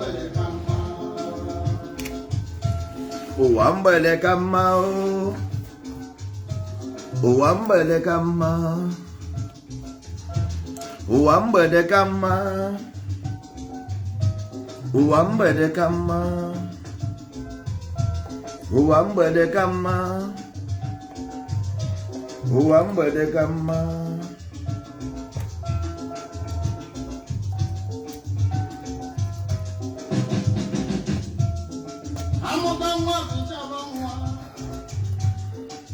Mgbede ka mma. Ụwa mgbede ka mma o. Ụwa mgbede ka mma. Ụwa mgbede ka mma. Ụwa mgbede ka mma. Ụwa mgbede ka mma. Ụwa mgbede ka mma. Amụta nwa pịchaba nwa,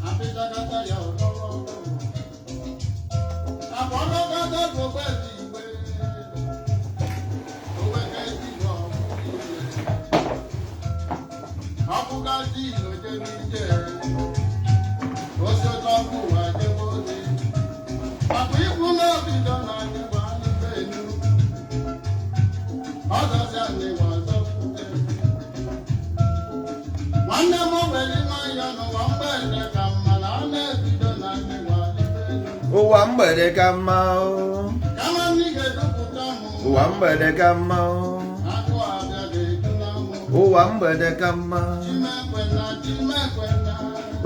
apịchakata ya ọtọrọ ọtọ. Akpọrọkọta gbogbo ezi igwe, oweke ezigbo ọkụ igwe. Ọkụgazi ilo jebe ije, osi otu ọkụ ụwa jebe ozi. Maka ikwu n'obido na adịgba n'ibe enu, ọzọzịa n'ịwa ọzọ pụte. Nwanne m were nwayọ n'ụwa mgbede ka mma na ọ na-ebido na ndị nwa elu. Ụwa mgbede ka mma o. Kama ndị ga-edupụta m. Ụwa mgbede ka mma o. Agụ abịa ga-edu na mụ. Ụwa mgbede ka mma. Chimekwena, chimekwena.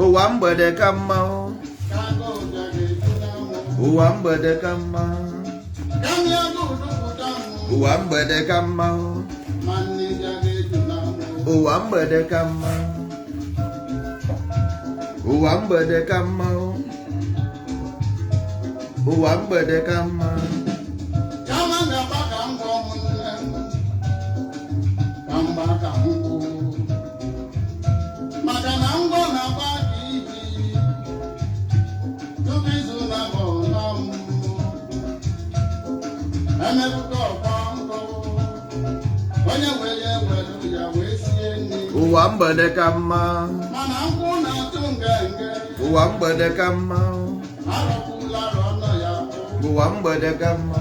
Ụwa mgbede ka mma o. Ka agụ bịa ga-edu na mụ. Ụwa mgbede ka mma. Kami agụ dupụta m. Ụwa mgbede ka mma o. Ma nne bịa ga-edu na mụ. Ụwa mgbede ka mma. Ụwa mgbede ka mma o. Ụwa mgbede ka mma. Kama ga-agba ka ngwọ m nne m. Ka mgba ka nkwụ. Maka na ngwọ na-agba ka iji. Tupu izu na-abọ na mmụọ. Emebuka ọkpọ nkụ. Onye were ewelu ya wee sie nri. Ụwa mgbede ka mma. Mana nkwụ na-atụ ngenge. Ụwa mgbede ka mma. Arọkwula ọnọ ya bụ. Ụwa mgbede ka mma.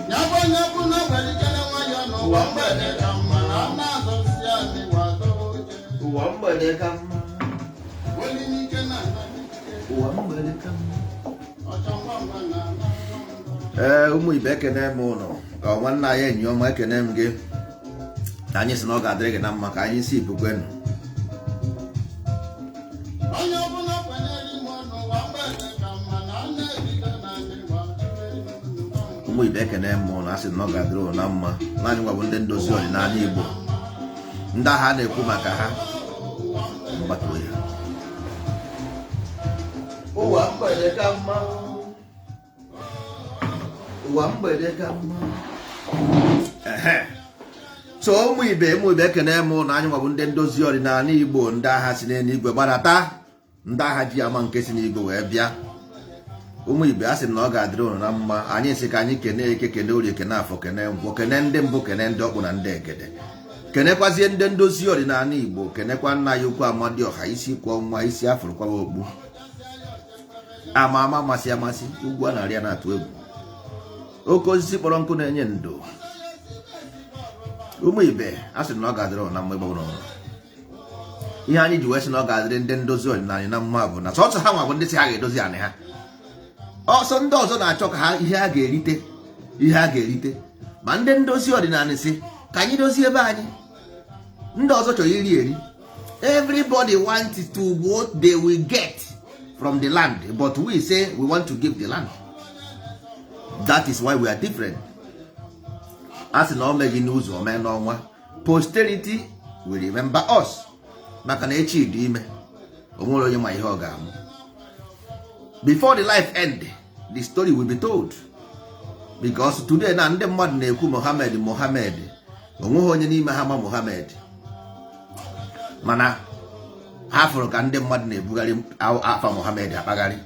Nyabụ nyabụ na welikele nwayọ n'ụwa mgbede ka mma na a na-azọsi anyị wazọ oche. Ụwa mgbede ka mma. Weli n'ike na ana n'ike. Ụwa mgbede ka mma. Ọchọ ngwa ngwa na ana ngwa ngwa. Ee, ụmụ ibe, ekene m ụnụ ka nwanne anyị, enyi ọma, ekene m gị. Ka anyị sị na ọ ga-adịrị gị na mma, ka anyị si ibukwenu. Onye ọbụla kwenyere ime n'ụwa mgbede ka mma na a na-ebido na ndị gwa. Ụmụ ibe, ekene m ụnụ. Asị na ọ ga-adịrị ụnụ na mma. Naanị nwa bụ ndị ndozi ọdịnala Igbo, ndị agha na-ekwu maka ha mgbatuo ya. Ụwa mgbede ka mma. Ụwa mgbede ka mma. Ehe. So ụmụ ibe, ụmụ ibe, ekene m ụnụ. Anyị nwa bụ ndị ndozi ọdịnala Igbo, ndị agha si n'eluigwe gbadata, ndị agha ji ama nke si n'igwe wee bịa. Ụmụ ibe, a sị m na ọ ga-adịrị ụnụ na mma. Anyị sị ka anyị kene Eke, kene Orie, kene Afọ, kene Nkwọ, kene ndị mbụ, kene ndị ọkpụ na ndị egede, kenekwazie ndị ndozi ọdịnala Igbo, kenekwa nna ya ukwu Amadioha, isi kwọ nwa isi afụrụ kwaba okpu, ama ama, amasị amasị, ugwu a na-arịa na-atụ egwu, oke osisi kpọrọ nkụ na-enye ndo. Ụmụ ibe, a sị na ọ ga-adịrị ụnụ na mma. Ịgbanwere ụnụ ihe anyị ji wee sị na ọ ga-adịrị ndị ndozi ọdịnala na mma bụ na sọsọ ha nwa bụ ndị si ha ga-edozi anị ha. Ọsọ ndị ọzọ na-achọ ka ha ihe ha ga-erite, ihe ha ga-erite, ma ndị ndozi ọdịnala si ka anyị dozie ebe anyị. Ndị ọzọ chọrọ iri eri. Everybody wants to what they will get from the land, but we say we want to give the land. That is why we are different. A sị na o meghị n'ụzọ, o mee n'ọnwa. Posterity will remember us, maka na echi dị ime, o nwere onye ma ihe ọ ga-amụ. Before the life end, the story will be told, because today na ndị mmadụ na-ekwu Mohammed, Mohammed, onweghị onye n'ime ha ma Mohammed, mana ha fụrụ ka ndị mmadụ na-ebugharị afa Mohammed akpagharị.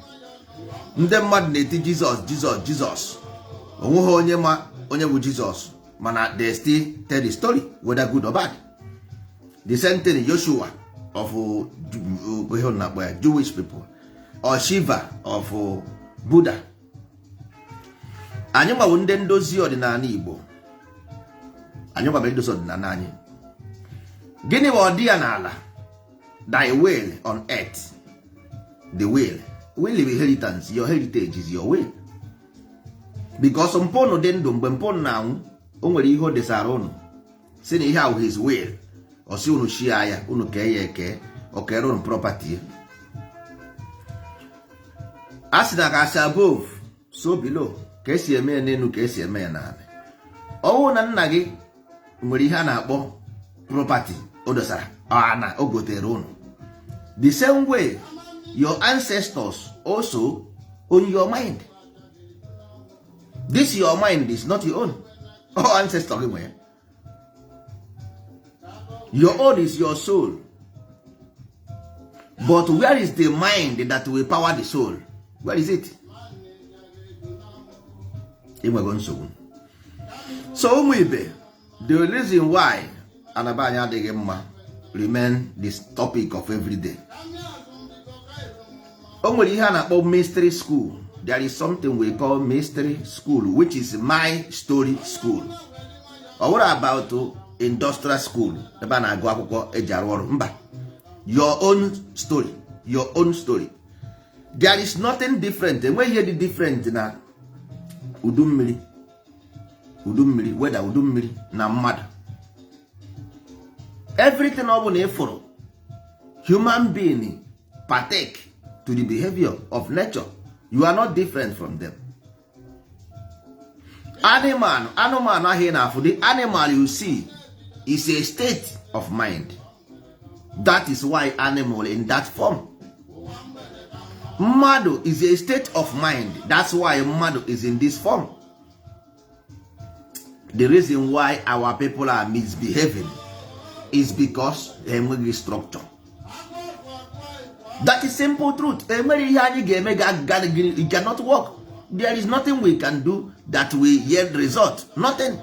Ndị mmadụ na-eti Jizọs, Jizọs, Jizọs, onweghị onye ma onye bụ Jizọs, mana they still tell the story, whether good or bad. The same thing Joshua of ihe na-akpọ ya Jewish people or Shiva of Buddha. Anyị nwawo ndị ndozi ọdịnala Igbo, anyị gwabara idozi ọdịnala anyị. Gịnị bụ ọdị ya n'ala? Thy will on earth. The will, will is inheritance. Your heritage is your will, because mpụnụ dị ndụ, mgbe mpụnụ na-anwụ, o nwere ihe o desara ụnụ. Si na ihe ahụ his will, ọ sị unu shie ya, unu kee ya eke, o kere unu property. A sị na ka asị above so below, ka esi eme ya n'elu ka esi eme ya n'ala. Ọwụ na nna gị nwere ihe a na-akpọ property o dosara ana o gotere unu, the same way your ancestors also own your mind. This your mind is not your own. All ancestor gị nwe ya. Your own is your soul, but where is the mind that will power the soul? Where is it? Inwego nsogbu. So ụmụ ibe, the reason why anaba anyị adịghị mma remain this topic of everyday. O nwere ihe a na-akpọ mystery school. There is something we call mystery school, which is my story school. Ọ bụrụ about industrial school ebe a na-agụ akwụkwọ eji arụ ọrụ, mba. Your own story, your own story. There is nothing different. Enweghị ihe dị different na udu mmiri, udu mmiri weda, udu mmiri na mmadụ. Everything ọ bụla ịfụrụ, human being partake to the behavior of nature. You are not different from them. Animal, anụmanụ ahụ ị na-afụ, the animal you see is a state of mind. That is why animal in that form. Mmadụ is a state of mind. That's why mmadụ is in this form. The reason why our people are misbehaving is because enweghị structure. That is simple truth. Enwere ihe anyị ga-eme ga it cannot work. There is nothing we can do that will yield result. Nothing.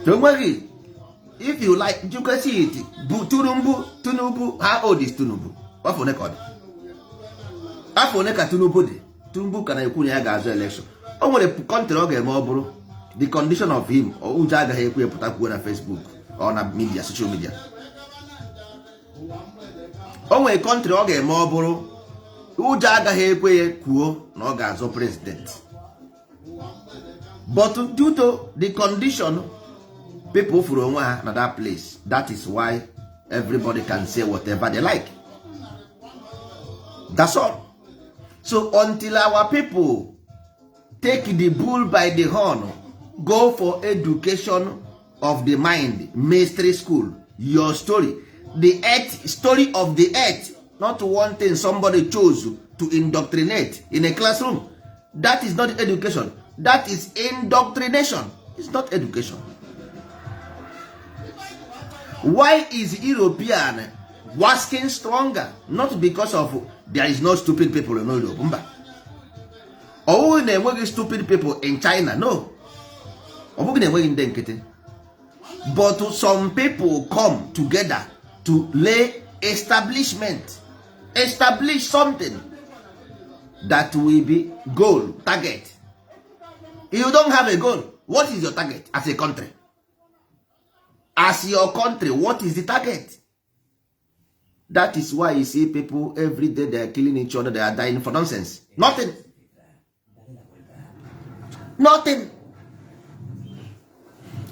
Enweghị. If you like, you can see it. Bu Tinubu, Tinubu, how old is Tinubu? Afọ one ka ọ dị? Afọ one ka Tinubu dị? Tinubu ka na-ekwu na ya ga-azụ election. O nwere country ọ ga-eme, ọ bụrụ the condition of him, ụjọ agaghị ekwe pụta kwuo na Facebook or na media, social media. O nwere country ọ ga-eme, ọ bụrụ ụjọ agaghị ekwe ya kwuo na ọ ga-azọ president. But due to the condition people furu onwe ha na that place, that is why everybody can say whatever they like. That's all. So until our people take the bull by the horn, go for education of the mind, mystery school, your story, the earth, story of the earth, not one thing somebody chose to indoctrinate in a classroom. That is not education. That is indoctrination. It's not education. Why is European waxing stronger? Not because of there is no stupid people in Europe, mba. Ọ bụghị na enweghị stupid people in China, no. Ọ bụghị na enweghị ndị nkịtị, but some people come together to lay establishment, establish something that will be goal, target. You don't have a goal. What is your target as a country? As your country, what is the target? That is why you see people every day, they are killing each other, they are dying for nonsense. Nothing, nothing.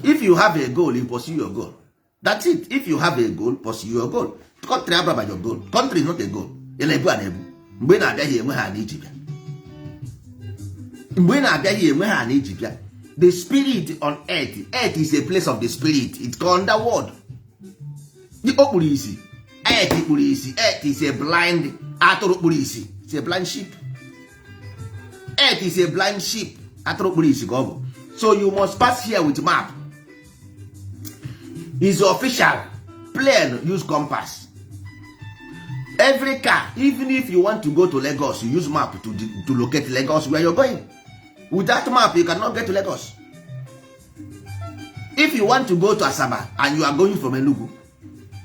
If you have a goal, you pursue your goal. That's it. If you have a goal, pursue your goal. Country ababa your goal. Country is not a goal. Ị na-ebu a na-ebu mgbe ị na-abịaghị enwe ha na iji bịa, mgbe ị na-abịaghị enwe ha na iji bịa. The spirit on earth, earth is a place of the spirit. It's called underworld. O kpuru isi. Earth kpuru isi. Earth is a blind atụrụ kpuru isi. It's a blind sheep. Earth is a blind sheep. Atụrụ kpuru isi ka ọ bụ. So you must pass here with map. Is official plane use compass. Every car, even if you want to go to Lagos, you use map to locate Lagos, where you're going. Without map, you cannot get to Lagos. If you want to go to Asaba and you are going from Enugu,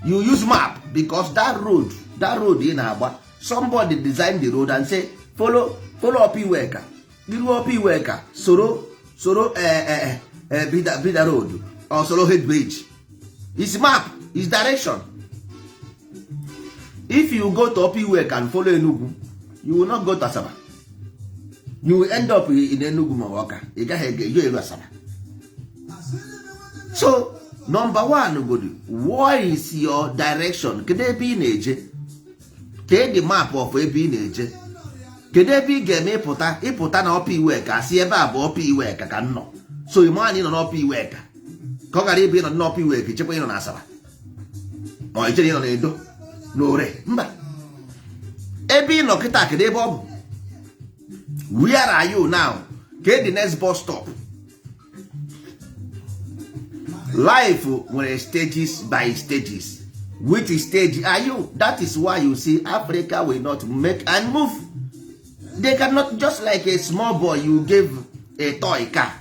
you use map, because that road ị na-agba, somebody design the road and say, follow, follow up Iweka, iru up Iweka, soro soro Bida, Bida road or soro head bridge. Is map, is direction. If you go to Upper Iweka and follow Enugu, you will not go to Asaba. You will end up in Enugu ma ọ ka ị gaghị ege eru Asaba. So number one godu, what is your direction? Kedu ebe ị na-eje? Kee the map of ebe ị na-eje? Kedu ebe ị ga-eme ịpụta ịpụta na Upper Iweka, asị ebe a bụ Upper Iweka ka m nọ? So ime anyị nọ n'Upper Iweka, ka ọ gara ịbụ ịnọ n'Upper Iweka, ichekwa ịnọ na Asaba, ma ichere ịnọ n'Edo n'Ore. Mba, ebe ị nọ kịta, kedu ebe ọ bụ? Where are you now? Ke the next bus stop? Life nwere stages by stages. Which stage are you? That is why you see Africa will not make and move. They cannot. Just like a small boy you gave a toy car,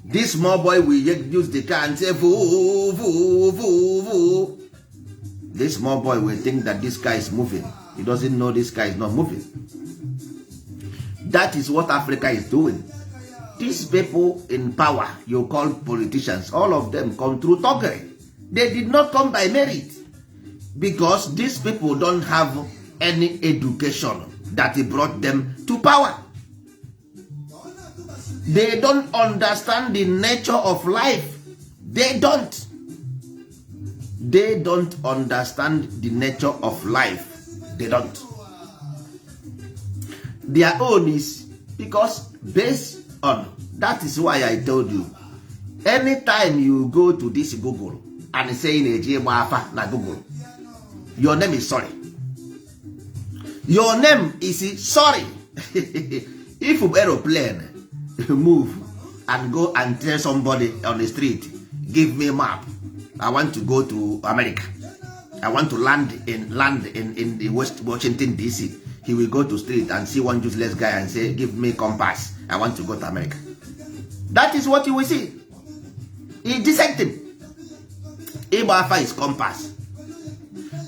this small boy will use the car and say, "Voo voo voo voo." This small boy will think that this car is moving. He doesn't know this car is not moving. That is what Africa is doing. These people in power you call politicians, all of them come through thuggery. They did not come by merit, because these people don't have any education that brought them to power. They don't understand the nature of life. They don't understand the nature of life. They don't. Their own is because based on that. Is why I told you, anytime you go to this Google and say ị na-eji ịgba afa na Google, your name is sorry. Your name is sorry. If aeroplane move and go and tell somebody on the street, "Give me map, I want to go to America, I want to land in the West Washington DC," he will go to street and see one useless guy and say, "Give me compass, I want to go to America." That is what you will see. It's the same thing. Ịgba afa is compass,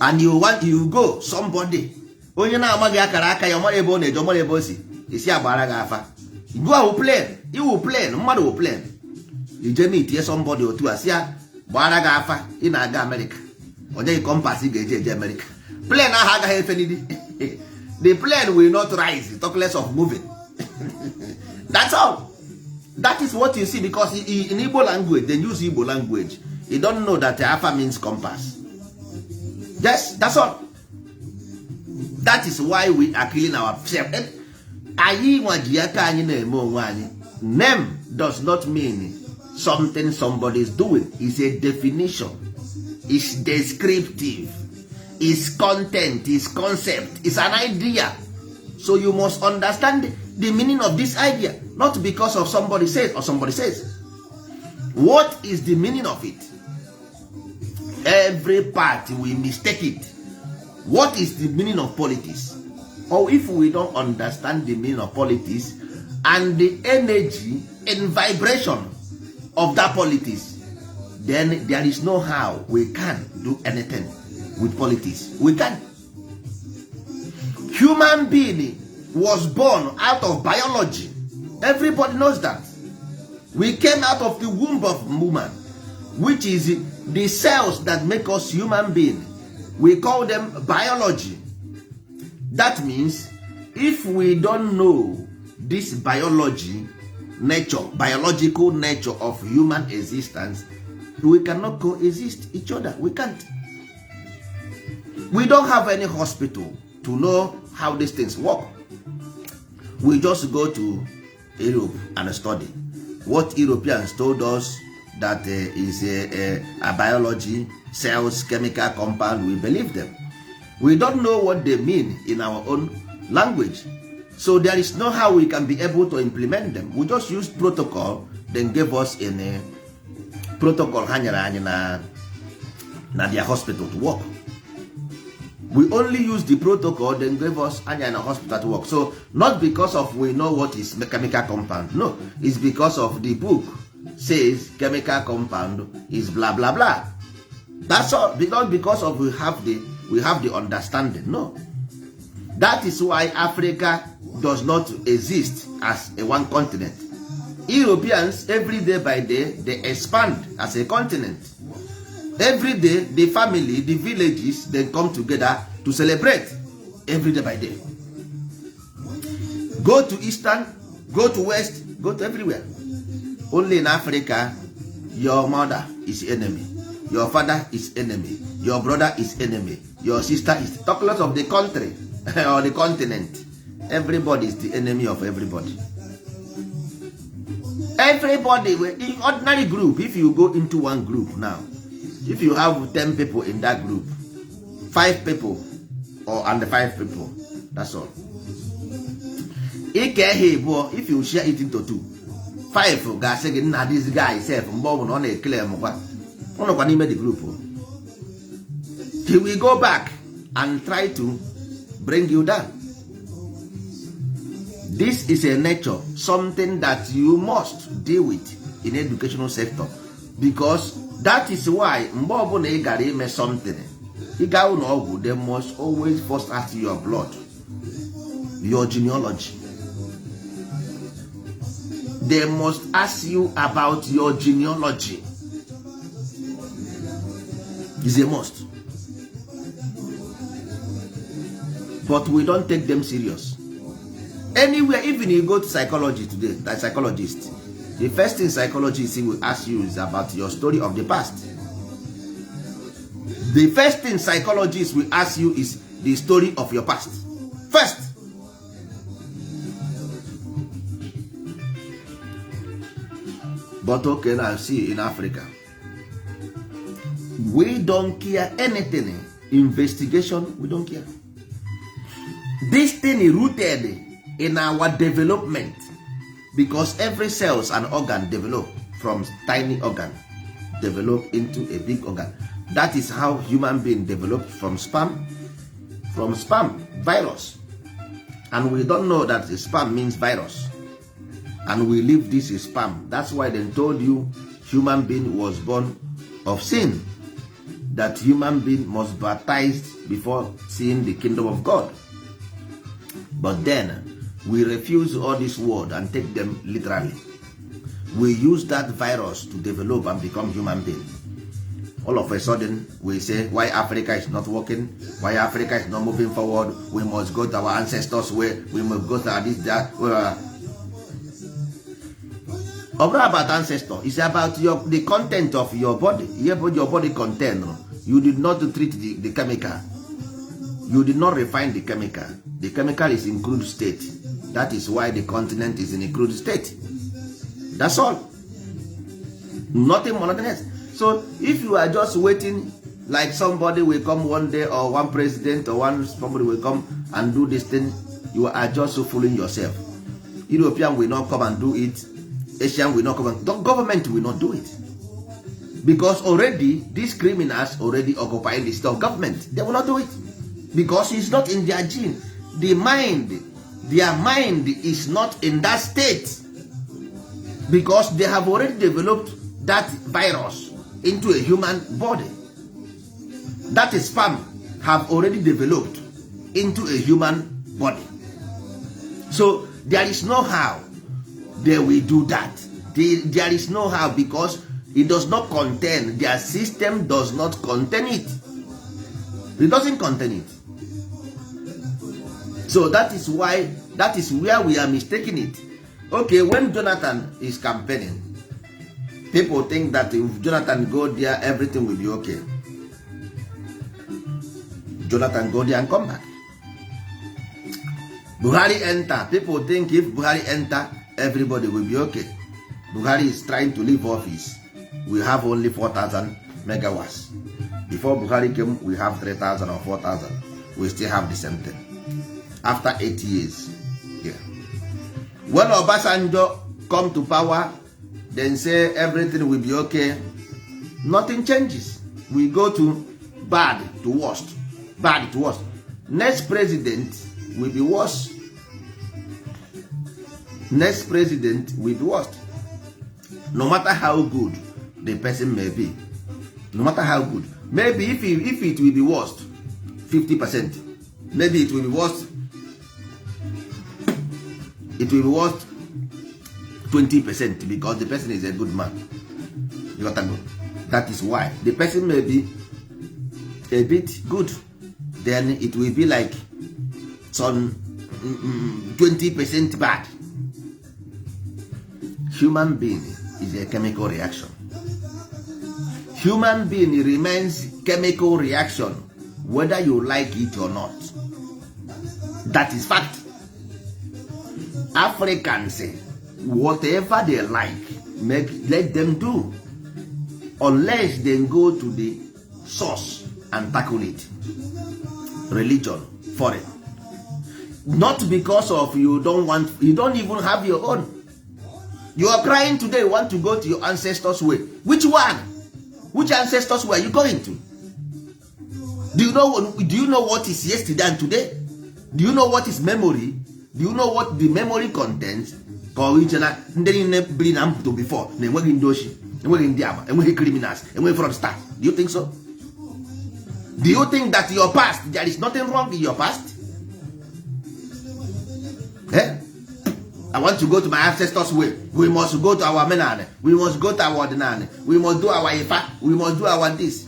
and you want, you go somebody onye na-amaghị akara aka ya, ọmara ebe ọ na-eje, ọmara ebe o si esi agbara gị afa. Go ahụ plane, iwu plane, mmadụ wụ plane, ije meet somebody otu a si ya gbara gị afa, ị na-aga Amerịka, onye gị compass ị ga-eji eje Amerịka. Plane ahụ agaghị efenidi. The plane will not rise, talk less of moving. That's all. That is what you see, because in Igbo language, they use Igbo language. You don't know that afa means compass. Yes, that's all. That is why we are killing ourselves. Anyị nwa ji aka anyị na-eme onwe anyị. Name does not mean something somebody is doing. Is a definition, is descriptive, is content, is concept, is an idea. So you must understand the meaning of this idea, not because of somebody says or somebody says. What is the meaning of it? Every part we mistake it. What is the meaning of politics? Or if we don't understand the meaning of politics and the energy and vibration of that politics, then there is no how we can do anything with politics. We can. Human being was born out of biology. Everybody knows that we came out of the womb of woman, which is the cells that make us human being. We call them biology. That means if we don't know this biology nature, biological nature of human existence, we cannot coexist each other. We can't. We don't have any hospital to know how these things work. We just go to Europe and study what Europeans told us that is a biology, cells, chemical compound. We believe them. We don't know what they mean in our own language, so there is no how we can be able to implement them. We just use protocol then gave us in a protocol ha nyere anyị na their hospital to work. We only use the protocol then gave us anya na hospital to work. So not because of we know what is chemical compound. No, it's because of the book says chemical compound is blah blah blah. That's all. Not because of we have the understanding. No, that is why Africa does not exist as a one continent. Europeans, every day by day, they expand as a continent. Every day, the family, the villages, they come together to celebrate every day by day. Go to eastern, go to west, go to everywhere. Only in Africa Your mother is enemy, your father is enemy, your brother is enemy, your sister is, talk less of the country or the continent. Everybody is the enemy of everybody. Everybody in ordinary group, if you go into one group now, if you have 10 people in that group, five people or and five people, that's all. Ike ha ịbụọ, if you share it into two, five ga-asị gị, "Nna, this guy sef, mgbe ọ bụla ọ na-ekele m kwa, ọ nọkwa n'ime the group." He will go back and try to bring you down. This is a nature, something that you must deal with in educational sector, because that is why mgbe ọbụla ị gara ime something, ị gaa ụlọ ọgwụ, they must always first ask your blood, your genealogy. They must ask you about your genealogy. Is a must, but we don't take them serious anywhere. Even you go to psychology today, the psychologist, the first thing psychologist will ask you is about your story of the past. The first thing psychologist will ask you is the story of your past first. But okay, now see, in Africa we don't care anything. Investigation, we don't care. This thing is rooted in our development, because every cells and organ develop from tiny organ, develop into a big organ. That is how human being develop from sperm, from sperm virus. And we don't know that the sperm means virus, and we leave this is sperm. That's why they told you human being was born of sin, that human being must baptized before seeing the kingdom of God. But then we refuse all this word and take them literally. We use that virus to develop and become human being. All of a sudden we say, "Why Africa is not working? Why Africa is not moving forward? We must go to our ancestors way. We must go to our this, that." Ọ bụrụ about ancestor, it's about your, the content of your body. Ihe bụ your body content, you did not treat the chemical. You did not refine the chemical. The chemical is in crude state. That is why the continent is in a crude state. That's all, nothing more, nothing else. So if you are just waiting like somebody will come one day, or one president or one somebody will come and do this thing, you are just fooling yourself. European will not come and do it. Asian will not come and, the government will not do it, because already these criminals already occupying the state of government. They will not do it because it's not in their gene. The mind, their mind is not in that state, because they have already developed that virus into a human body. That is sperm have already developed into a human body. So there is no how they will do that. There is no how, because it does not contain, their system does not contain it. It doesn't contain it. So that is why, that is where we are mistaking it. Okay, when Jonathan is campaigning, people think that if Jonathan go there, everything will be okay. Jonathan go there and come back. Buhari enter, people think if Buhari enter, everybody will be okay. Buhari is trying to leave office, we have only 4000 megawatts. Before Buhari came, we have 3000 or 4000. We still have the same thing after 8 years. Yeah. When Obasanjo come to power, then say everything will be okay. Nothing changes. We go to bad to worst, bad to worst. Next president will be worse. Next president will be worst, no matter how good the person may be. No matter how good, maybe if it will be worst 50%, maybe it will be worst, it will be worth 20%, because the person is a good man. You got to go. That is why the person may be a bit good, then it will be like some 20% bad. Human being is a chemical reaction. Human being remains chemical reaction, whether you like it or not. That is fact. Africans, whatever they like, make, let them do, unless they go to the source and tackle it. Religion, foreign, not because of you don't want, you don't even have your own. You are crying today, you want to go to your ancestors' way. Which one? Which ancestors were you going to? Do you know what is yesterday and today? Do you know what is memory? Do you know what the memory contains? Ka ọ iche na ndị niile biri na mpụto before na enweghị ndị oshi, enweghị ndị ama, enweghị criminals, enweghị fraudsters. Do you think so? Do you think that your past, there is nothing wrong in your past? Eh? I want to go to my ancestors' way. We must go to our omenala, we must go to our ọdịnala, we must do our ifa, we must do our this.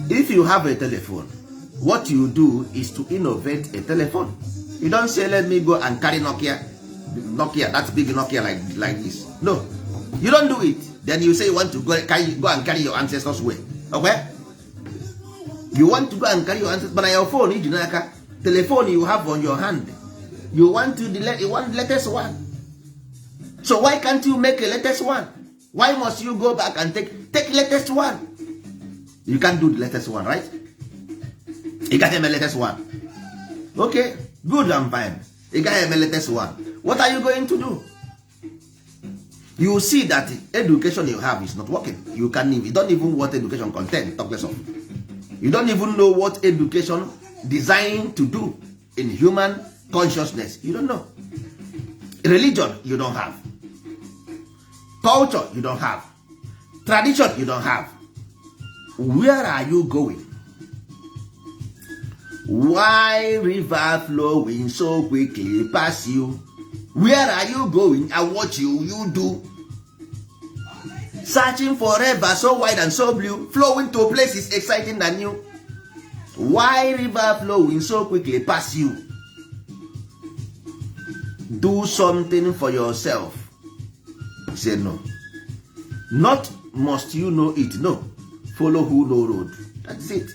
If you have a telephone, what you do is to innovate a telephone. You don't say, "Let me go and carry Nokia, Nokia, that big Nokia like this." No, you don't do it. Then you say you want to go, carry, go and carry your ancestors' way. Okay, you want to go and carry your ancestors, but na your phone iji n'aka, telephone you have on your hand, you want to the, you want the latest one. So why can't you make a latest one? Why must you go back and take latest one? You can't do the latest one, right? Ị gaghị eme latest one. Okay, good and fine. Ị gaghị eme latest one. What are you going to do? You see that education you have is not working. You can, you don't even what education content, talk less of, you don't even know what education designed to do in human consciousness. You don't know. Religion you don't have, culture you don't have, tradition you don't have. Where are you going? Why river flowing so quickly pass you? Where are you going and what you do? Searching forever, so wide and so blue, flowing to places exciting than you. Why river flowing so quickly pass you? Do something for yourself. Say no. Not must you know it, no. Follow who know road. That's it.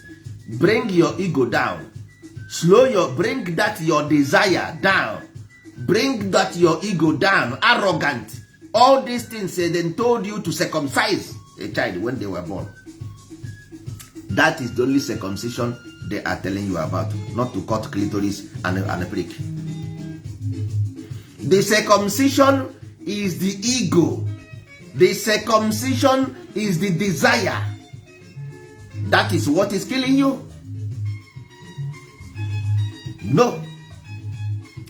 Bring your ego down, slow your, bring that your desire down, bring that your ego down, arrogant, all these things. Say they told you to circumcise a child when they were born. That is the only circumcision they are telling you about, not to cut clitoris and prick. The circumcision is the ego. The circumcision is the desire. That is what is killing you. No,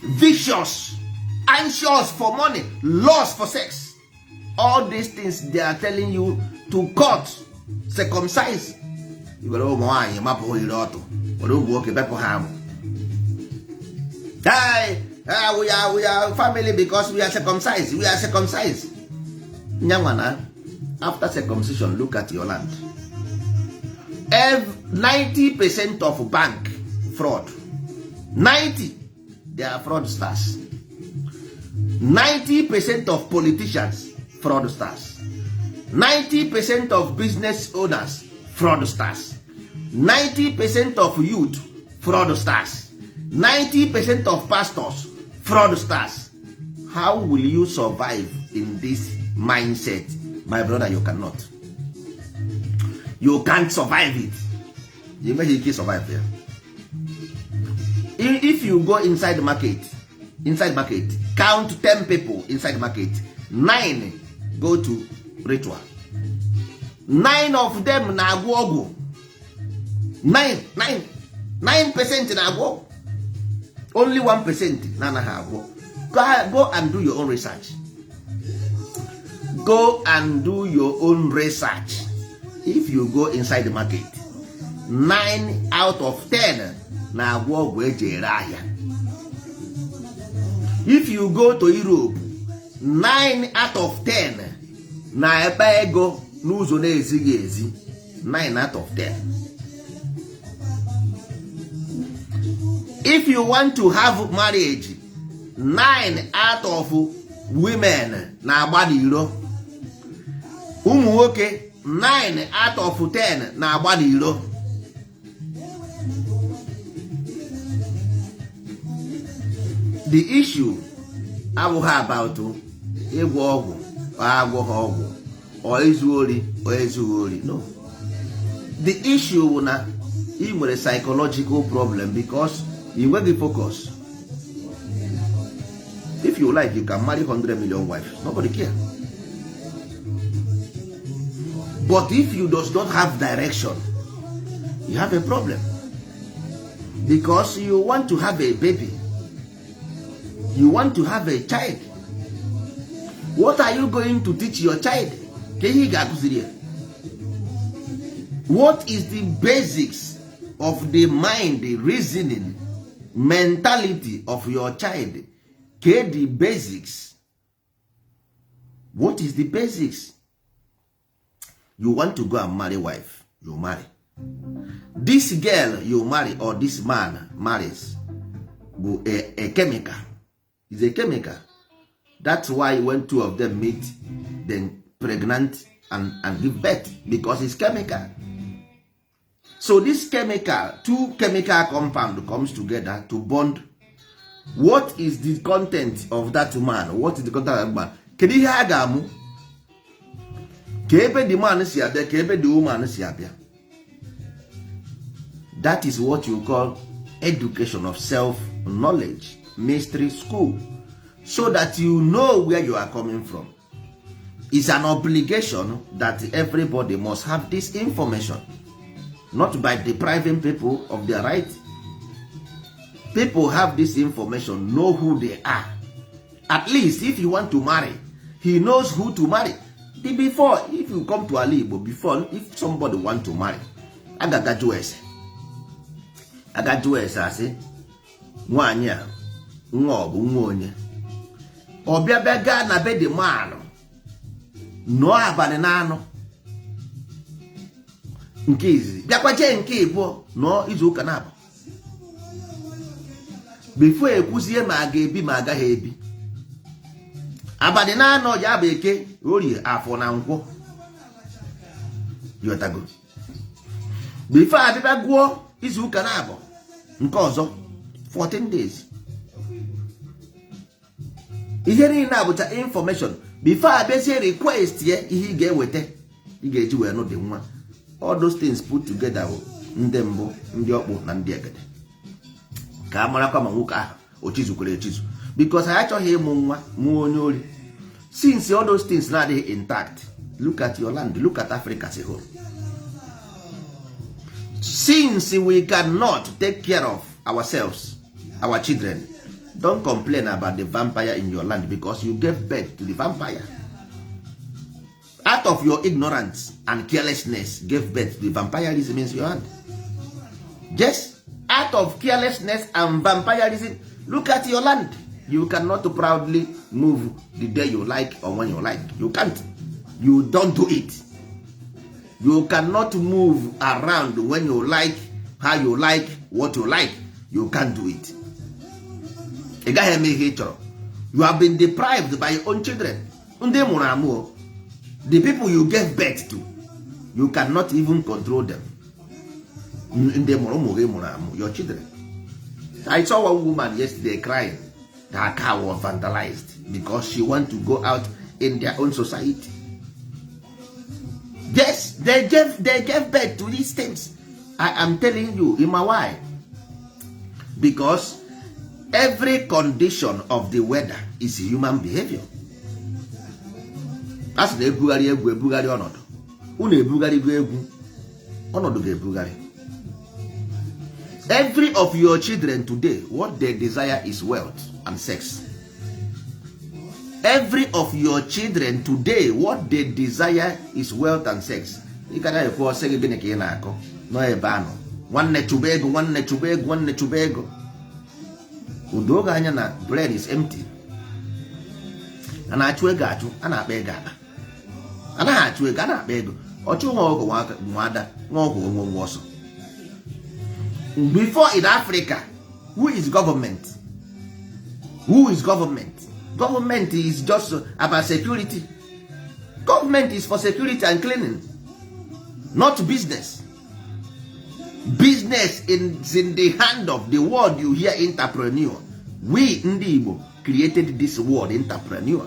vicious, anxious for money, lust for sex, all these things they are telling you to cut, circumcise. Were ụmụ nwaanyị mapụ iri ọtụ, were ụmụ nwoke bepụ ha amụ. Hey, we are family because we are circumcised. We are circumcised. Nyanwa na after circumcision, look at your land. 90% of bank fraud, 90, they are fraudsters. 90% of politicians, fraudsters. 90% of business owners, fraudsters. 90% of youth, fraudsters. 90% of pastors, fraudsters. How will you survive in this mindset? My brother, you cannot. You can't survive it. You nweghị ike survive ya. If you go inside the market, inside market, count 10 people inside the market, 9 go to ritual, 9 of them na-agwọ ọgwụ. 9 9 9% na-agwọ ọgwụ. Only 1% na-anaghị agwọ. Go and do your own research. Go and do your own research. If you go inside the market, 9 out of 10 na-agwọ ọgwụ eji ere ahịa. If you go to Europe, 9 out of 10 na-ekpe ego n'ụzọ na-ezighị ezi. 9 out of 10. If you want to have marriage, 9 out of women na-agba n'iro. Ụmụ Ụmụ nwoke 9 out of 10 na-agba n'iro. The issue abụghị about ịgwọ ọgwụ, agwọghị ọgwụ, ọ izu ori, ọ ezughị ori. No, the issue bụ na ị nwere psychological problem because ị nweghị focus. If you like, you can marry 100 million wives, nobody care. But if you does not have direction, you have a problem, because you want to have a baby, you want to have a child. What are you going to teach your child? Ka ihe ị ga-akụziri ya? What is the basics of the mind, the reasoning mentality of your child? Ke the basics? What is the basics? You want to go and marry wife, you marry this girl, you marry, or this man marries bụ a chemical, is a chemical. That's why when two of them meet, then pregnant and give birth, because it's chemical. So this chemical, two chemical compound comes together to bond. What is the content of that man? What is the content of that man? Kedu ihe a ga-amụ? Ka ebe the man si abịa, ka ebe the woman si abịa. That is what you call education of self knowledge, mystery school, so that you know where you are coming from. It's an obligation that everybody must have this information, not by depriving people of their right. People have this information, know who they are. At least if you want to marry, he knows who to marry. The before, if you come to ala Igbo before, if somebody want to marry, agaga jụọ ese, aga jụọ ese, asị nwaanyị a nwa ọ bụ nwa onye, ọ bịa bịa gaa na be the man, nọọ abalị na anọ nke izizi, bịakwa jee nke ịbụọ, nọọ izu ụka na abụ before ekwuzie ma a ga-ebi ma agaghị ebi. Abalị na anọ ya bụ Eke, Orie, Afọ na Nkwọ, yotago. Before abịbịa gụọ izu ụka na abụ nke ọzọ, 14 days. Ihe niile abụcha information before abịazie request ya, ihe ị ga-eweta ị ga-eji wee nụ dị nwa. All those things put together bụ ndị mbụ, ndị ọkpụ na ndị egede, ka a marakwa ma nwoke ahụ o chizukwara echizu, because anyị achọghị ịmụ nwa mụọ onye ori. Since all those things na-adịghị intact, look at your land, look at Africa as a whole. Since we cannot take care of ourselves, our children, don't complain about the vampire in your land, because you gave birth to the vampire out of your ignorance and carelessness. Gave birth to the vampirism in your hand. Yes, out of carelessness and vampirism. Look at your land. You cannot proudly move the day you like or when you like. You can't, you don't do it. You cannot move around when you like, how you like, what you like. You can't do it. Ị gaghị eme ihe ị chọrọ. You have been deprived by your own children, ndị mụrụ amụ, the people you gave birth to. You cannot even control them. Ndị mụrụ ụmụ gị, mụrụ amụ, your children. I saw one woman yesterday crying. Her car was vandalized because she want to go out in their own society. Yes, they gave birth to these things. I am telling you. Ima why? Because every condition of the weather is human behavior. A sị na ebugharị egwu, ebugharị ọnọdụ. Unu ebugharịgo egwu, ọnọdụ ga-ebugharị. Every of your children today, what they desire is wealth and sex. Every of your children today, what they desire is wealth and sex. Ị ka na-ekwu, ọsị gị gịnị ka ị na-akọ nọ ebe anọ? Nwanne, chụba ego. Nwanne, chụba ego. Nwanne, chụba ego. Udo oge anya na brain is empty. A na-achụ ego achụ, a na-akpa ego akpa. Anaghị achụ ego, a na-akpa ego. Ọchụ nwa ọgụ nwa ada nwa ọgwụ nwe nwa ọsọ. Before, in Africa, who is government? Who is government? Government is just about security. Government is for security and cleaning, not business. Business is in the hand of the world. You hear entrepreneur. We ndị Igbo created this word entrepreneur.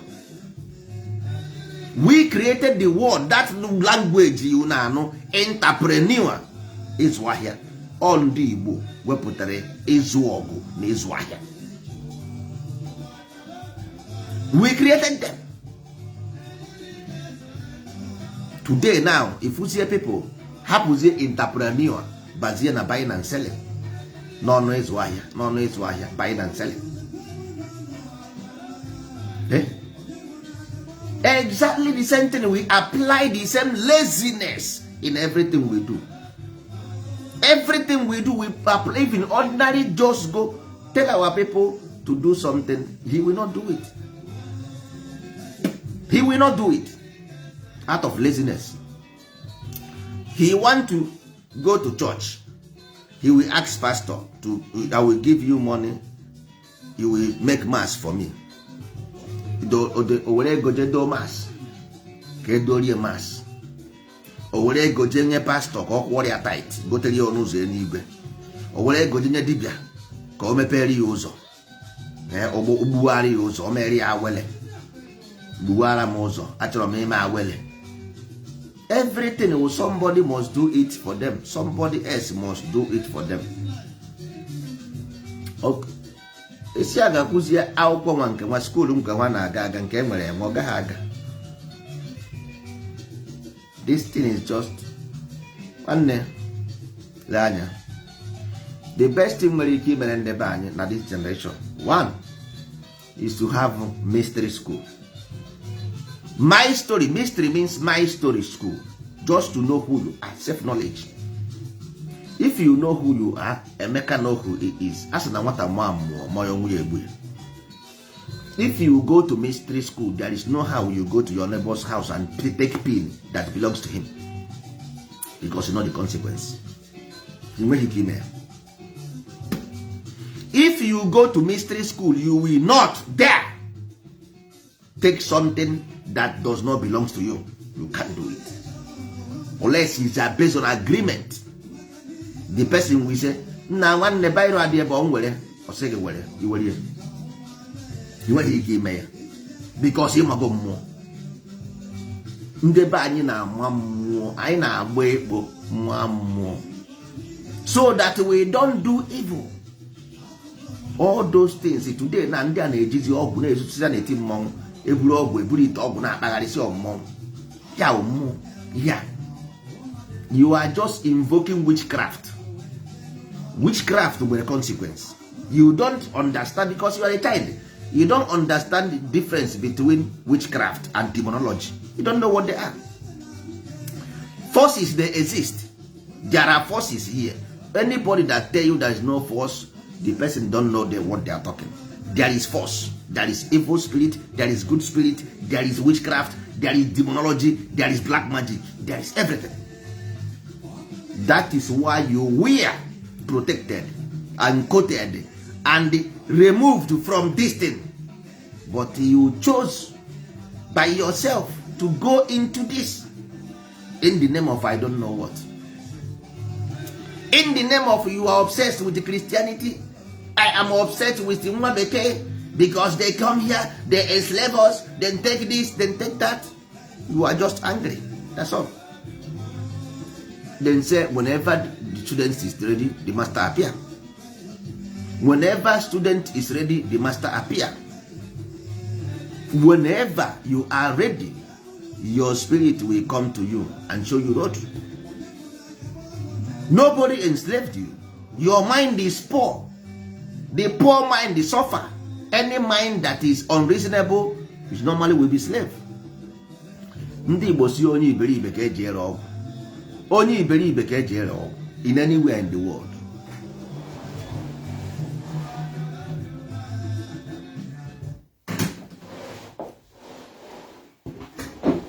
We created the word, that language you na-anụ, entrepreneur, ịzụ ahịa. Ọ ndị Igbo wepụtara ịzụ ọgụ na ịzụ ahịa. We created them. Today now, ifuzie people hapụzie entrepreneur, bazie na buying and selling, n'ọnụ ịzụ ahịa, n'ọnụ ịzụ ahịa, buying and selling. Eh? Exactly the same thing. We apply the same laziness in everything we do. Everything we do, we apply. Even ordinary, just go tell our people to do something, he will not do it. He will not do it out of laziness. He want to go to church, he will ask pastor to, "I will give you money, you will make mass for me." O were ego jee doo mass ka edorie mass. O were ego jee nye pastor ka ọ kwụọrọ ya tithe, gotere ya ọnụ ụzọ eluigwe. O were ego jee nye dibịa ka o mepere ya ụzọ, ogbugharị ya ụzọ, o mere ya awele, gbuwara m ụzọ, achọrọ m ime awele. Everything will, somebody must do it for them. Somebody else must do it for them. Okay. Esi a ga-akụzie akwụkwọ nwa nke nwa school nke nwa na-aga aga nke e nwere enwe, ọ gaghị aga. This thing is just, nwanne, lee anya, the best thing nwere ike imere ndị be anyị na this generation, one is to have mystery school. My story, mystery means my story school, just to know who you are, self knowledge. If you know who you are, Emeka know who he is. A sị na nwata mụọ mmụọ mụọ ya, onwe ya egbu ya. If you go to mystery school, there is no how you go to your neighbor's house and take pin that belongs to him, because you know the consequence. Ị nweghị ike ime ya. If you go to mystery school, you will not dare take something that does not belong to you. You can't do it unless it's based on agreement. The person will say, "Nna nwanne, biro adị ebe ọ nwere." Ọ sị gị were, iwere ya. Ị nweghị ike ime ya because ịmago mmụọ. Ndị be anyị na-ama mmụọ, anyị na-agba ekpo nwa mmụọ so that we don't do evil, all those things. Today na ndị a na-ejizi ọgwụ na-ezutuzi, na-eti mmọnwụ, eburu ọgwụ, eburu ite ọgwụ, na-akpagharịsị mmọnwụ ya bụ mmụọ ya. You are just invoking witchcraft. Witchcraft nwere consequence. You don't understand because you are a child. You don't understand the difference between witchcraft and demonology. You don't know what they are. Forces, they exist. There are forces here. Anybody that tell you there is no force, the person don't know what they are talking. There is force, there is evil spirit, there is good spirit, there is witchcraft, there is demonology, there is black magic, there is everything. That is why you were protected and coated and removed from this thing, but you chose by yourself to go into this in the name of I don't know what, in the name of you are obsessed with Christianity. I am obsessed with nwa bekee because they come here, they enslave us, then take this, then take that. You are just angry, that's all. Then say whenever the student is ready, the master appear. Whenever student is ready, the master appear. Whenever you are ready, your spirit will come to you and show you road. Nobody enslaved you. Your mind is poor. The poor mind is suffer. Any mind that is unreasonable is normally will be slave. Ndị Igbo si onye iberibe ka eji ere ọgwụ, onye iberibe ka eji ere ọgwụ. In anywhere in the world,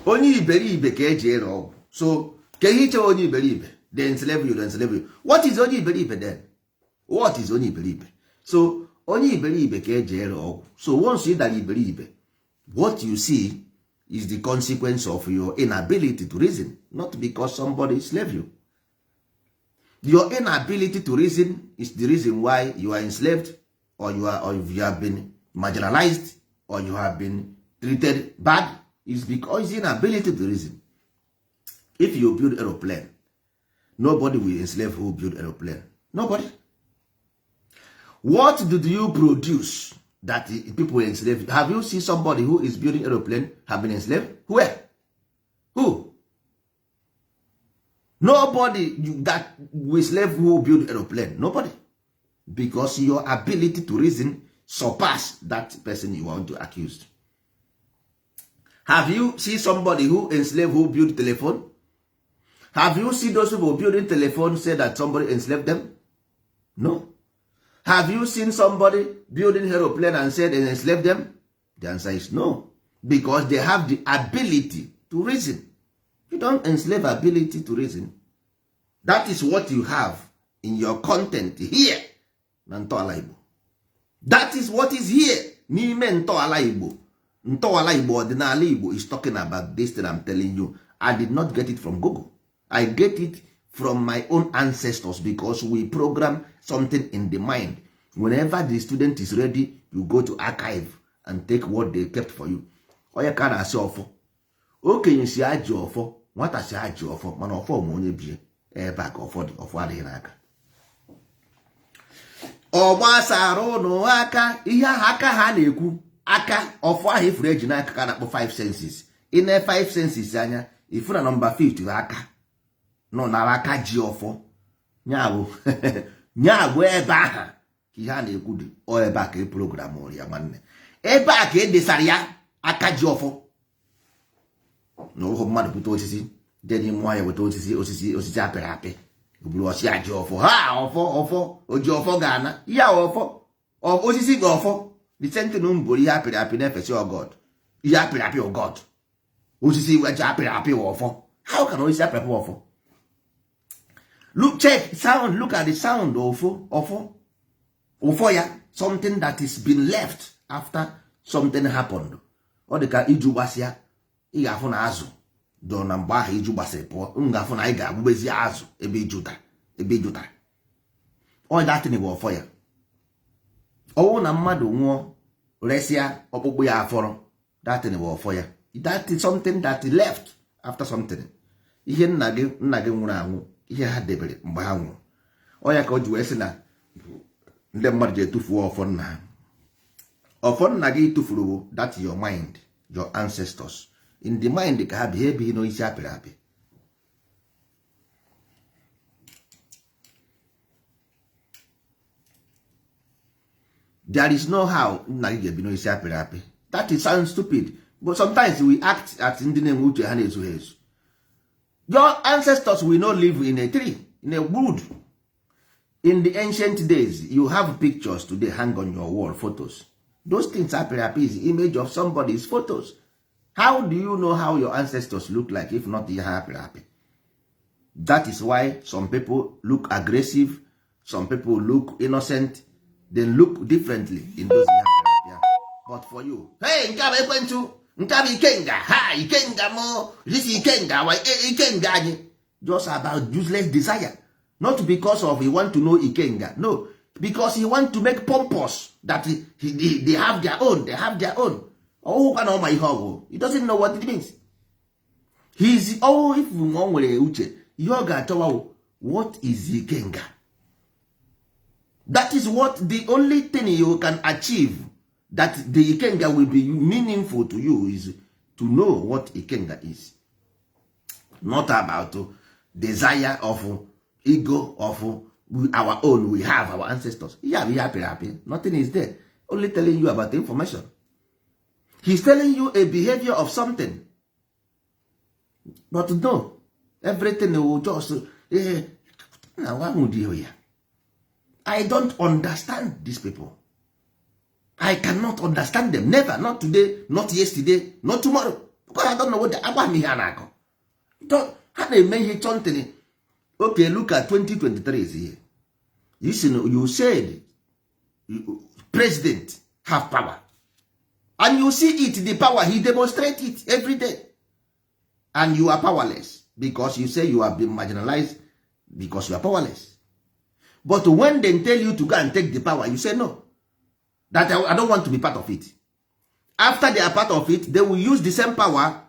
onye iberibe ka eji ere ọgwụ. So ka ihe ichewe onye iberibe, they enslave you, they enslave you. What is onye iberibe then? What is onye iberibe? So onye iberibe ka eji ere ọgwụ. So once ị dara iberibe, what you see Is the consequence of your inability to reason, not because somebody slave you. Your inability to reason is the reason why you are enslaved, or you are, or you have been marginalized, or you have been treated bad, is because inability to reason. If you build aeroplane, nobody will enslave who build aeroplane. Nobody. What did you produce that people enslave? Have you seen somebody who is building aeroplane have been enslaved? Where? Who? Nobody. That we slave who build aeroplane, nobody. Because your ability to reason surpass that person you want to accuse. Have you seen somebody who enslave who build telephone? Have you seen those people building telephone say that somebody enslaved them? No. Have you seen somebody building aeroplane and said they enslaved them? The answer is no. Because they have the ability to reason. You don't enslave ability to reason. That is what you have in your content here na ntọala Igbo. That is what is here n'ime ntọala Igbo. Ntọala Igbo, ọdịnala Igbo is talking about this thing I'm telling you. I did not get it from Google. I get it from my own ancestors, because we program something in the mind. Whenever the student is ready, you go to archive and take what they kept for you. Onye ka na-asị ọfọ? Okenye si ajị ọfọ, nwata si ajị ọfọ, mana ọfọ ma onye bie ebe a ka ọfọ dị. Ọfọ adịghị n'aka. Ọ gbasara ụnụ aka ihe ahụ aka ha na-ekwu, aka ọfọ ahụ ifuru eji n'aka ka na-akpọ five senses. Ị na five senses anya, ifu na nọmba 5 bụ aka nọ nara aka ji ọfọ. Nya bụ ebe aha ka ihe a na-ekwu dị. Ọ ebe a ka e program ya, nwanne. Ebe a ka e desara ya, aka ji ọfọ na ụhụ mmadụ bute osisi jee n'ime ọhịa, weta osisi, osisi, osisi apịrị apị, buru ọsị aji ọfọ ha, ọfọ, ọfọ oji ọfọ ga-ana ihe a, ọfọ osisi ga ọfọ. The same thing m bụrụ ihe apịrị apị na-efesi God, ihe apịrị apị God, osisi weji apịrị apị ọfọ. How can osisi apịrị apị ọfọ? Look, check sound, look at the sound. Ọfọ, ọfọ, ụfọ ya, something that is been left after something happened. Ọ dị ka iju gbasịa, ị ga-afụ na azụ dọrọ na mgbe ahụ iju gbasịrị pụọ. M ga-afụ na anyị ga-agbụgbezi azụ ebe iju dara, ebe iju dara. Ọ datin bụ ọfọ ya. Ọwụ na mmadụ nwụọ, resịa ọkpụkpụ ya afọrọ, datin bụ ọfọ ya. That is something that left after something. Ihe nna gị, nna gị nwụrụ anwụ, ihe ha debere mgbe ha nwụrụ. Ọ ya ka o ji wee sị na ndị mmadụ ji etufuo ọfọ nna ha. Ọfọ nna gị tụfuru bụ that your mind, your ancestors in the mind ka ha bi. Ha ebighị n'isi apịrị apị. There is no how nna gị ga-ebi n'isi apịrị apị. That is sound stupid, but sometimes we act as ndị na-enwe uche ha na-ezughị ezu. Your ancestors will not live in a tree, in a wood. In the ancient days, you have pictures today hang on your wall, photos. Those things apịrị apị is image of somebody's photos. How do you know how your ancestors look like if not ihe ha apịrị apị? That is why some people look aggressive, some people look innocent. They look differently in those ihe apịrị apị. But for you, hey, nke a bụ ekwentị, nke a bụ ikenga ha, ikenga mo this, ikenga wa ikenga anyị, just about useless desire, not because of he want to know ikenga, no, because he want to make pompous that they have their own, they have their own. Ọwụkwa na ọma ihe ọ bụ, he doesn't know what it means. He's oh, if ọ nwere uche, ihe ọ ga-achọwa wụ, what is ikenga? That is what the only thing you can achieve, that the ikenga will be meaningful to you, is to know what ikenga is. Not about desire of ego of our own. We have our ancestors. Ihe bụ ihe apịrị apị, nothing is there, only telling you about the information. He's telling you a behavior of something, but no, everything will just na nwa ya. I don't understand these people. I cannot understand them, never. Not today, not yesterday, not tomorrow, because I don't know what agba m ihe a na-akọ. Ha na-eme ihe chọntịrị. Okay, look at 2023 is here. You see, you said president have power. And you see it, the power he demonstrate it every day, and you are powerless because you say you have been marginalized because you are powerless. But when they tell you to go and take the power, you say no, that I don't want to be part of it. After they are part of it, they will use the same power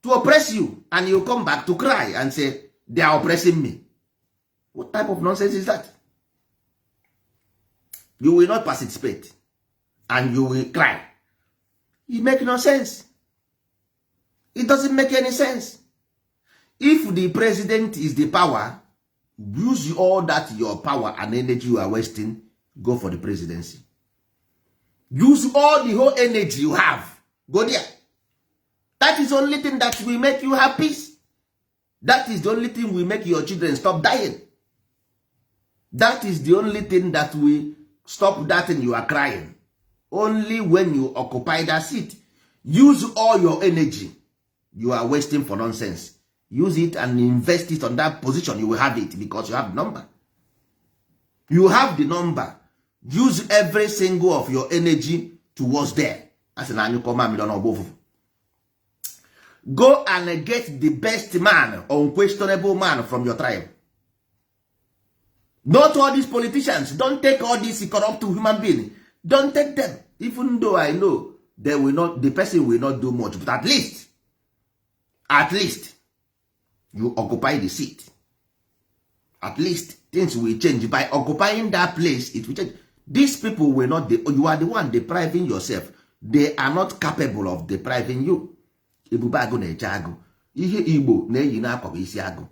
to oppress you, and you come back to cry and say they are oppressing me. What type of nonsense is that? You will not participate and you will cry. It make no sense. It doesn't make any sense. If the president is the power, use all that your power and energy you are wasting, go for the presidency. Use all the whole energy you have, go there. That is the only thing that will make you have peace. That is the only thing will make your children stop dying. That is the only thing that will stop that thing you are crying. Only when you occupy that seat. Use all your energy you are wasting for nonsense, use it and invest it on that position. You will have it because you have the number. You have the number. Use every single of your energy towards there. As na anyụkọ mamịrị ọnụ ọgba ụfụfụ. Go and get the best man, unquestionable man from your tribe, not all these politicians. Don't take all these corrupt human being. Don't take them. Even though I know they will not, the person will not do much, but at least you occupy the seat. At least things will change. By occupying that place, it will change. These people will not, you are the one depriving yourself. They are not capable of depriving you. Ebube agụ na-eche agụ. Ihe Igbo na-eyi n'akwa bụ isi agụ.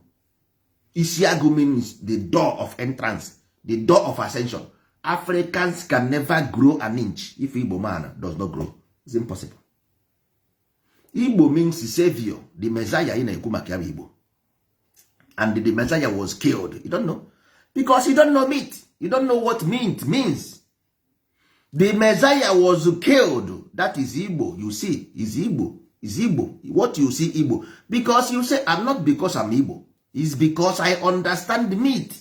Isi agụ means the door of entrance, the door of ascension. Africans can never grow an inch if Igbo man does not grow. It's impossible. Igbo means savior, the Messiah. Ị na-ekwu maka ya bụ Igbo, and the Messiah was killed. You don't know because you don't know meat. You don't know what meat means. The Messiah was killed. That is Igbo. You see, is Igbo, is Igbo. What you see, Igbo, because you say, I'm not, because I'm Igbo. Is because I understand meat.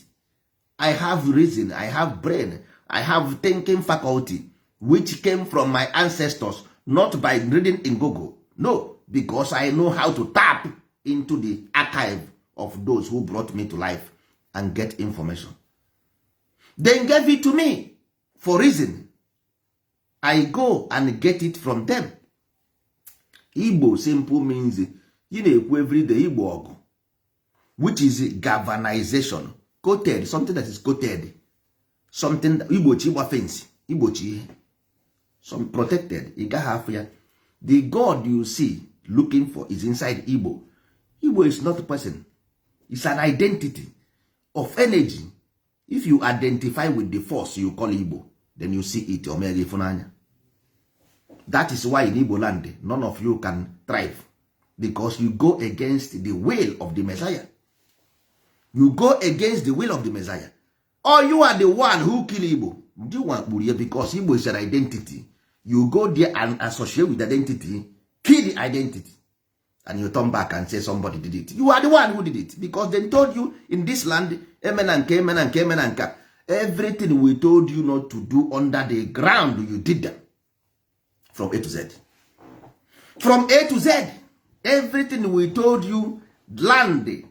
I have reason, I have brain, I have thinking faculty, which came from my ancestors, not by reading in Google. No, because I know how to tap into the archive of those who brought me to life and get information. Then gave it to me for reason. I go and get it from them. Igbo simple means ị na-ekwu everyday Igbo ọgụ, which is galvanization, coated, something that is coated, something igbochi, ịgba fence, igbochi ihe, some protected. Ị gaghị afụ ya. The God you see looking for is inside Igbo. Igbo is not a person. It's an identity of energy. If you identify with the force you call Igbo, then you see it. Omega ịfụnanya. That is why in Igbo land none of you can thrive, because you go against the will of the Messiah. You go against the will of the Messiah, or you are the one who kill Igbo. Ndị nwa kpuru ya, because Igbo is an identity. You go there and associate with identity, kill the identity, and you turn back and say somebody did it. You are the one who did it, because they told you in this land, emena nke, emena nke, emena nke. Everything we told you not to do under the ground, you did them from A to Z. From A to Z, everything we told you, land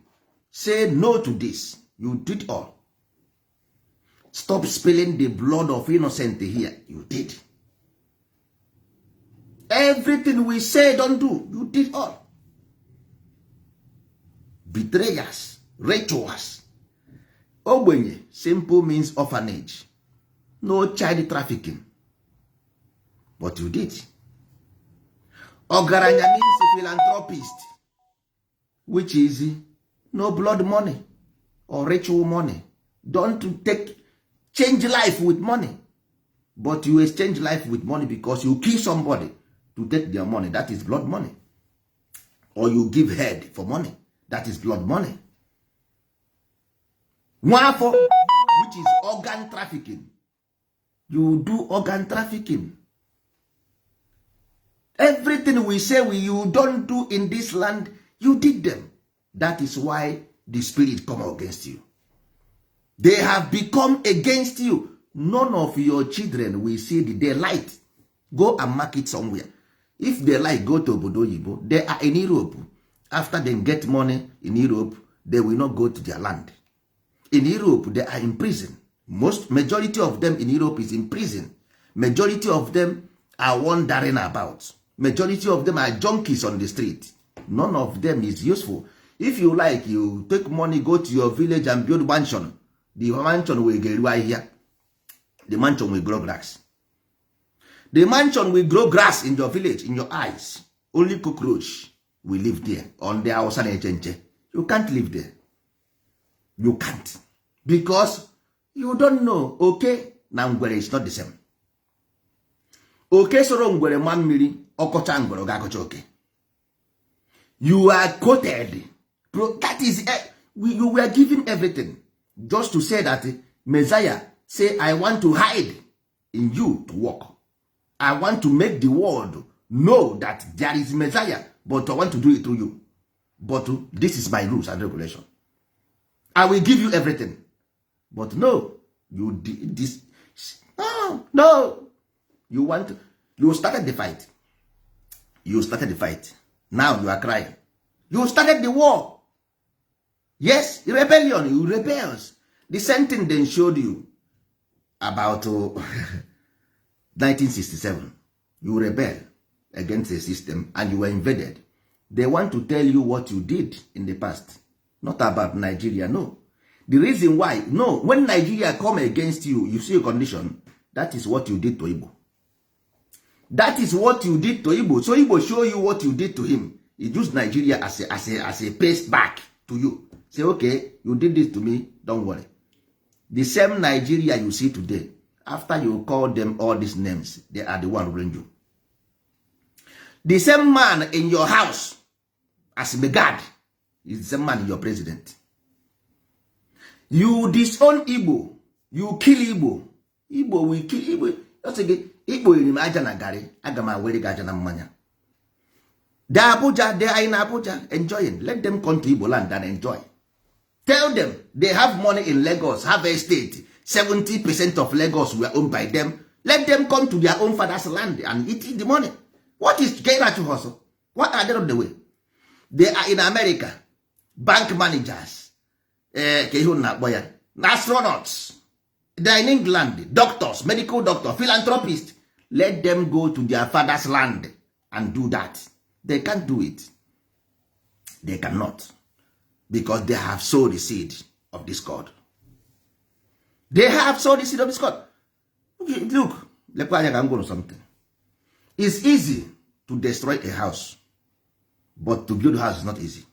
say no to this, you did all. Stop spilling the blood of innocent here, you did. Everything we say don't do, you did all. Betrayers, rituals. Ogbenye simple means orphanage, no child trafficking, but you did. Ọgaranya means philanthropist, which is no blood money or ritual money. Don't take change life with money, but you exchange life with money because you kill somebody to take their money. That is blood money. Or you give head for money. That is blood money. Nwafọ, which is organ trafficking. You do organ trafficking. Everything we say you don't do in this land, you did them. That is why the spirit come against you. They have become against you. None of your children will see the daylight. Go and mark it somewhere. If they like, go to obodo oyibo. They are in Europe. After they get money in Europe, they will not go to their land. In Europe, they are in prison. Most majority of them in Europe is in prison. Majority of them are wandering about. Majority of them are junkies on the street. None of them is useful. If you like, you take money, go to your village and build mansion. The mansion will ga-eru ahịhịa. The mansion will grow grass. The mansion will grow grass in your village. In your eyes, only cockroach will live there. On the Hausa na-eche nche. You can't live there. You can't, because you don't know. Oke na ngwere is not the same. Oke soro ngwere ma mmiri ọkọcha, ngwere ọ ga-akọcha oke. You are quoted. That is you were given everything just to say that Messiah say, "I want to hide in you to work. I want to make the world know that there is Messiah, but I want to do it through you. But this is my rules and regulation. I will give you everything." But no, you did this. No, no, you want to, you started the fight. You started the fight. Now you are crying. You started the war. Yes, rebellion. You rebels. The same thing they showed you about 1967. You rebel against the system and you were invaded. They want to tell you what you did in the past, not about Nigeria. No, the reason why, no, when Nigeria come against you, you see a condition. That is what you did to Igbo. That is what you did to Igbo. So Igbo show you what you did to him. He use Nigeria as a paste back to you. Say, "Okay, you did this to me, don't worry." The same Nigeria you see today, after you call them all these names, they are the one ruling you. The same man in your house as the guard is the same man your president. You disown Igbo, you kill Igbo, Igbo will kill Igbo. Ọ sị gị ikponyere m aja na garị, aga m awere gị aja na mmanya. The Abuja, they are in Abuja enjoying. Let them come to Igbo land and enjoy. Tell them they have money in Lagos, have a state. 70% of Lagos were owned by them. Let them come to their own father's land and eat the money. What is getting at hustle? What are they on the way? They are in America, bank managers, ka ihe unu na-akpọ ya, astronauts. They are in England, doctors, medical doctor, philanthropists. Let them go to their father's land and do that. They can't do it. They cannot, because they have sowed the seed of discord. They have sowed the seed of discord. Look, lekwa anya ka m gwụrụ something. It's easy to destroy a house, but to build a house is not easy.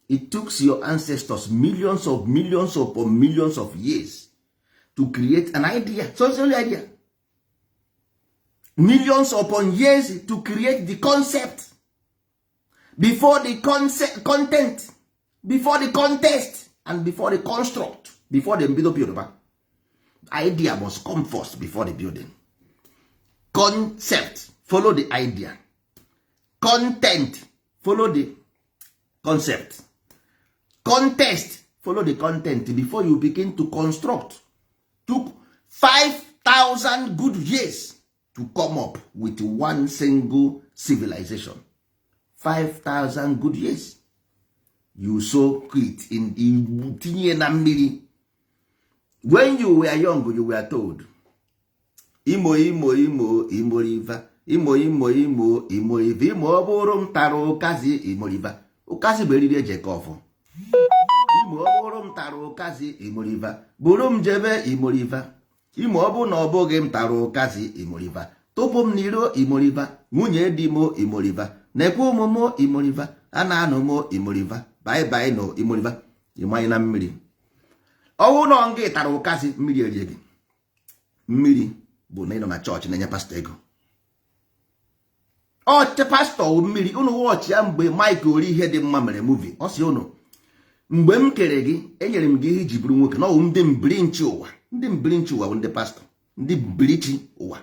It took your ancestors millions of millions upon millions of years to create an idea. So it's only idea. Millions upon years to create the concept before the concept, content, before the contest and before the construct, before the build Yoruba idea must come first before the building. Concept follow the idea, content follow the concept, contest follow the content before you begin to construct. Took 5000 good years to come up with one single civilization. 5000 good years. You soak it in, tinye na mmiri. When you were young, you were told, "Imo, Imo, Imo, Imo River, Imo, Imo, Imo, Imo River, Imo, ọ bụrụ m tara ụkazi Imo River." Ụkazi bụ eriri eji eke ọfọ. "Imo, ọ bụrụ m tara ụkazi Imo River, buru m jebe Imo River. Imo, ọ bụ na ọ bụghị m tara ụkazi Imo River, tụpụ m n'iro Imo River. Nwunye di m Imo River, na-ekwe ụmụ m Imo River, a na-anụ m Imo River, bye bye no Imo River." Ịmanye na mmiri, ọnwụ nọ nga tara ụkazi, mmiri erie gị. Mmiri bụ na ị nọ na chọọchị na-enye pastọ ego. Ọche pastọ mmiri unu wọchị ya. Mgbe Mike ori ihe dị mma mere movie, ọ sị unu, "Mgbe m kere gị, enyere m gị ihe iji bụrụ nwoke." Na ọwụ ndị mbiri nchi ụwa. Ndị mbiri nchi ụwa bụ ndị pastọ, ndị mbirichi ụwa.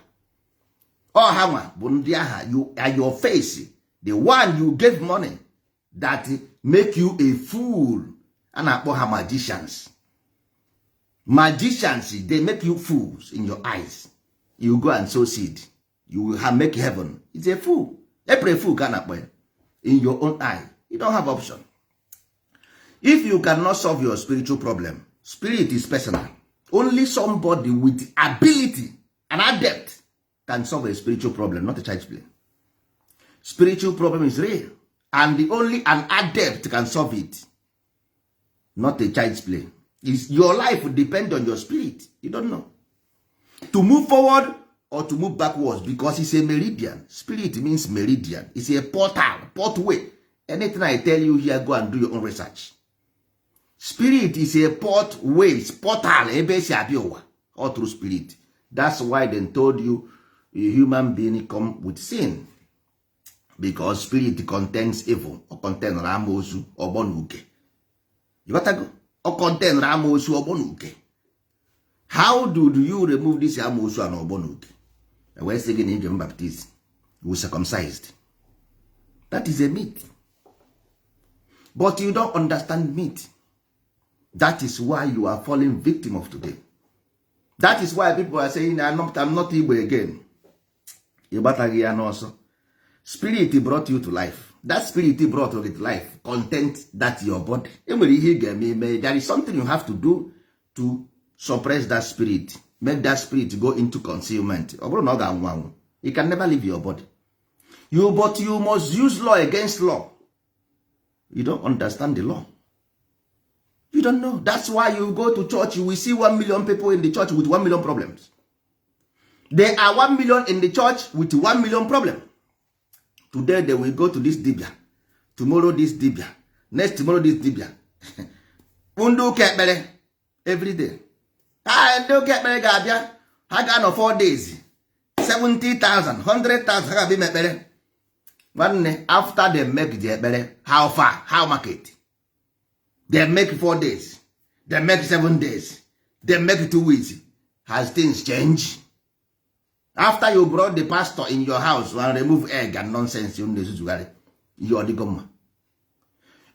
Ọ ha nwa bụ ndị agha. You are your face, the one you gave money that make you a fool. A na-akpọ ha magicians. Magicians, they make you fools in your eyes. You go and sow seed, you will have make heaven. It's a fool. April Fool ka a na-akpọ ya. In your own eye, you don't have option. If you cannot solve your spiritual problem, spirit is personal. Only somebody with ability and adept can solve a spiritual problem, not a child's play. Spiritual problem is real, and the only an adept can solve it, not a child's play. Is your life depend on your spirit. You don't know to move forward or to move backwards, because it's a meridian. Spirit means meridian. It's a portal, portway. Anything I tell you here, go and do your own research. Spirit is a portway, portal ebe esi abịa ụwa, all through spirit. That's why they told you a human being come with sin, because spirit contains evil. Ọ contain amoosu, ọgbọ na uke. You ọ contain amoosu, ọgbọ na uke. How do you remove this amoosu and ọgbọ na uke? Wee sị gị na ije baptism, you circumcised. That is a myth, but you don't understand myth. That is why you are falling victim of today. That is why people are saying, I'm not Igbo again." Ị gbataghị ya n'ọsọ. Spirit brought you to life. That spirit brought you to life content that your body. Enwere ihe ị ga-eme ime. There is something you have to do to suppress that spirit, make that spirit go into concealment. Ọ bụrụ na ọ ga-anwụ anwụ, you can never leave your body, you, but you must use law against law. You don't understand the law. You don't know. That's why you go to church, you will see 1 million people in the church with 1 million problems. There are 1 million in the church with 1 million problem. Today they will go to this dibia, tomorrow this dibia, next tomorrow this dibia. Ndị ụka ekpere every day. Ha ndị ụka ekpere ga-abịa, ha ga-anọ 4 days, 70,000, 100,000, ha ga-abịa ime ekpere. Nwanne, after they make the ekpere, how far? How market? They make 4 days, they make 7 days, they make 2 weeks. Has things changed? After you brought the pastor in your house and remove egg and nonsense you na-ezuzugharị, ihe ọdịgo mma?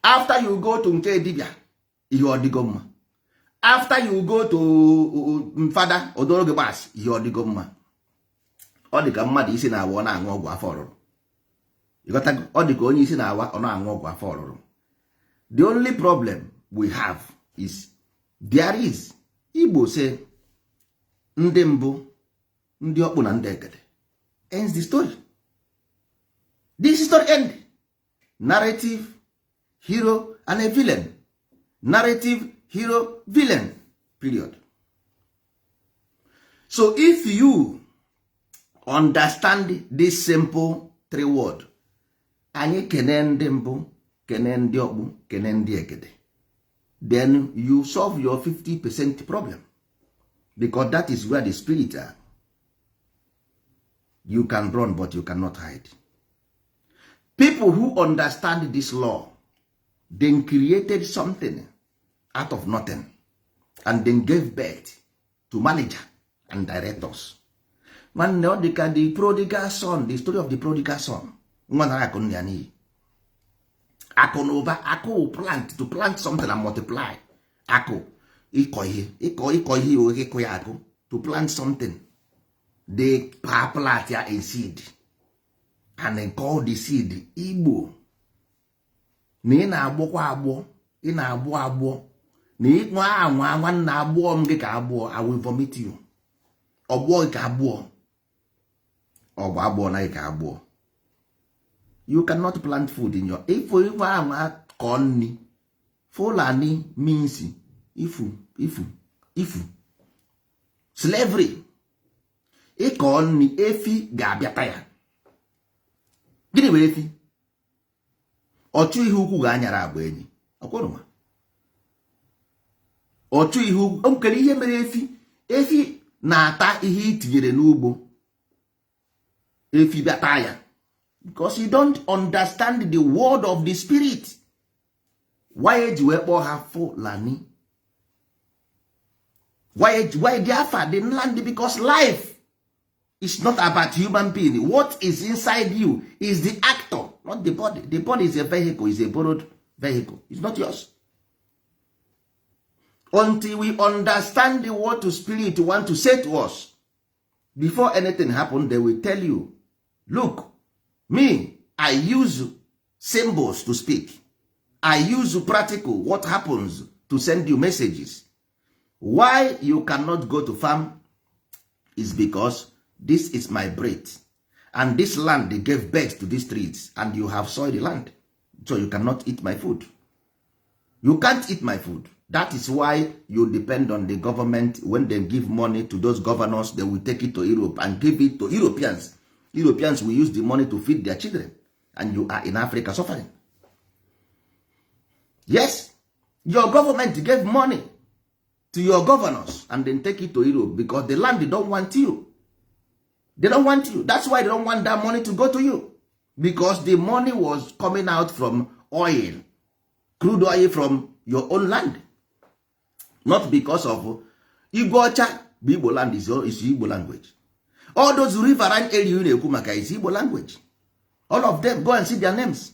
After you go to nke dibia, ihe ọdịgo mma? After you go to fada odoro gị gbas, ihe ọdịgo mma? Ọ dị ka mmadụ isi na-awa, ọ na-aṅụ ọgwụ afọ ọrụrụ. Ịghọtago? Ọ dị ka onye isi na-awa, ọ na-aṅụ ọgwụ afọ ọrụrụ. The only problem we have is there is Igbo say ndị mbụ, ndị ọkpụ na ndị egede ends the story. This story end. Narrative, hero and a villain. Narrative, hero, villain, period. So if you understand this simple three word, anyị kene ndị mbụ, kene ndị ọkpụ, kene ndị egede, then you solve your 50% problem, because that is where the spirit are. You can run, but you cannot hide. People who understand this law, then created something out of nothing and then gave birth to manager and directors. Nwanne, ọ dị ka the prodigal son, the story of the prodigal son. Nwa nara akụ nna ya n'iyi, akụ na ụba. Akụ, plant, to plant something and multiply. Akụ, ịkọ ihe, ịkọ ihe, iwe ịkụ ya akụ, to plant something. They plant ya a seed and they call the seed Igbo. Na ị na-agbọkwa agbọ, ị na-agbọ agbọ, na ịnwa anwa, nwanne, agbụọ m gị ka agbụọ. I will vomit you. Ọgbụọ gị ka agbụọ, ọ bụ agbụọ na gị ka agbụọ. You cannot plant food in your if ịnwa anwa kọọ nri. Fulani means ifu ifu ifu, slavery. Ịkọ nri, efi ga-abịata ya. Gịnị bụ efi? Ọchụ ihe ukwu ga-anyara agba enyi ọkwụrụma. Ọchụ ihe ukwu nkere ihe mere efi. Efi na-ata ihe itinyere n'ugbo. Efi bịa taa ya, because you don't understand the word of the spirit. Why eji wee kpọọ ha Fulani? Why the afa, the land? Because life is not about human being. What is inside you is the actor, not the body. The body is a vehicle, is a borrowed vehicle. It's not yours. Until we understand the what to spirit want to say to us, before anything happen, they will tell you, "Look me." I use symbols to speak. I use practical what happens to send you messages. Why you cannot go to farm is because this is my breath, and this land, they gave birth to these trees, and you have soiled the land, so you cannot eat my food. You can't eat my food. That is why you depend on the government. When they give money to those governors, they will take it to Europe and give it to Europeans. Europeans will use the money to feed their children, and you are in Africa suffering. Yes, your government gave money to your governors and then take it to Europe because the land, they don't want you. They don't want you. That's why they don't want that money to go to you, because the money was coming out from oil, crude oil from your own land, not because of Igwe ọcha bụ Igbo land is Igbo language. All those riverine area you na-ekwu maka is Igbo language. All of them, go and see their names.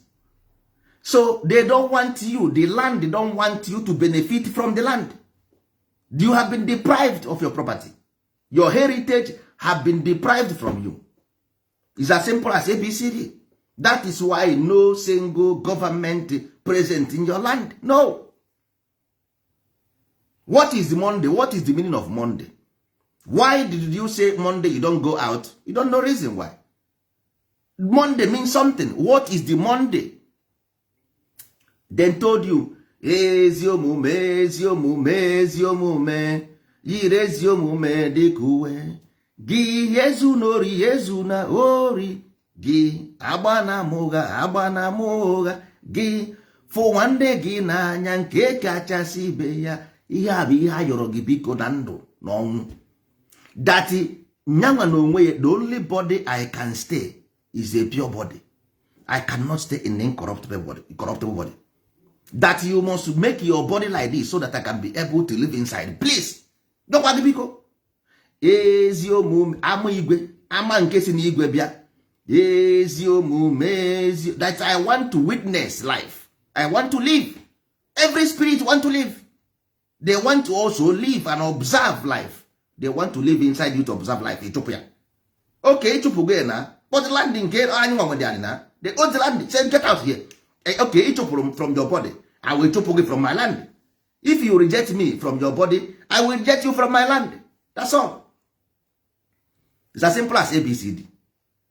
So they don't want you, the land, they don't want you to benefit from the land. You have been deprived of your property. Your heritage have been deprived from you. It's as simple as ABCD. That is why no single government present in your land. No. What is Monday? What is the meaning of Monday? Why did you say Monday you don't go out? You don't know reason why. Monday means something. What is the Monday? Then told you, ezi omume, ezi omume, ezi omume, yiri ezi omume dịka uwe gị, ezu n'ori, ezu na ori gị, agba na ama ụgha, agba na ama ụgha gị, fụ nwanne gị n'anya nke kachasị ibe ya. Ihe a bụ ihe a yọrọ gị, biko, na ndụ na ọnwụ, that nyanwa na onwe ya, the only body I can stay is a pure body. I cannot stay in incorruptible body, corruptible body. That you must make your body like this so that I can be able to live inside. Please, dọkwa gị, biko, ezi omume, ama igwe, ama nke si n'igwe bịa, ezi omume, ezi that I want to witness life. I want to live. Every spirit want to live. They want to also live and observe life. They want to live inside you to observe life. Ịchụpụ ya, okay, ịchụpụ gị na, but land nke anyị nwa nwere anyị na they own the land. Say, "Get out here." Okay, ịchụpụrụ m from your body, I will chụpụ gị from my land. If you reject me from your body, I will reject you from my land. That's all. It's as simple as ABCD.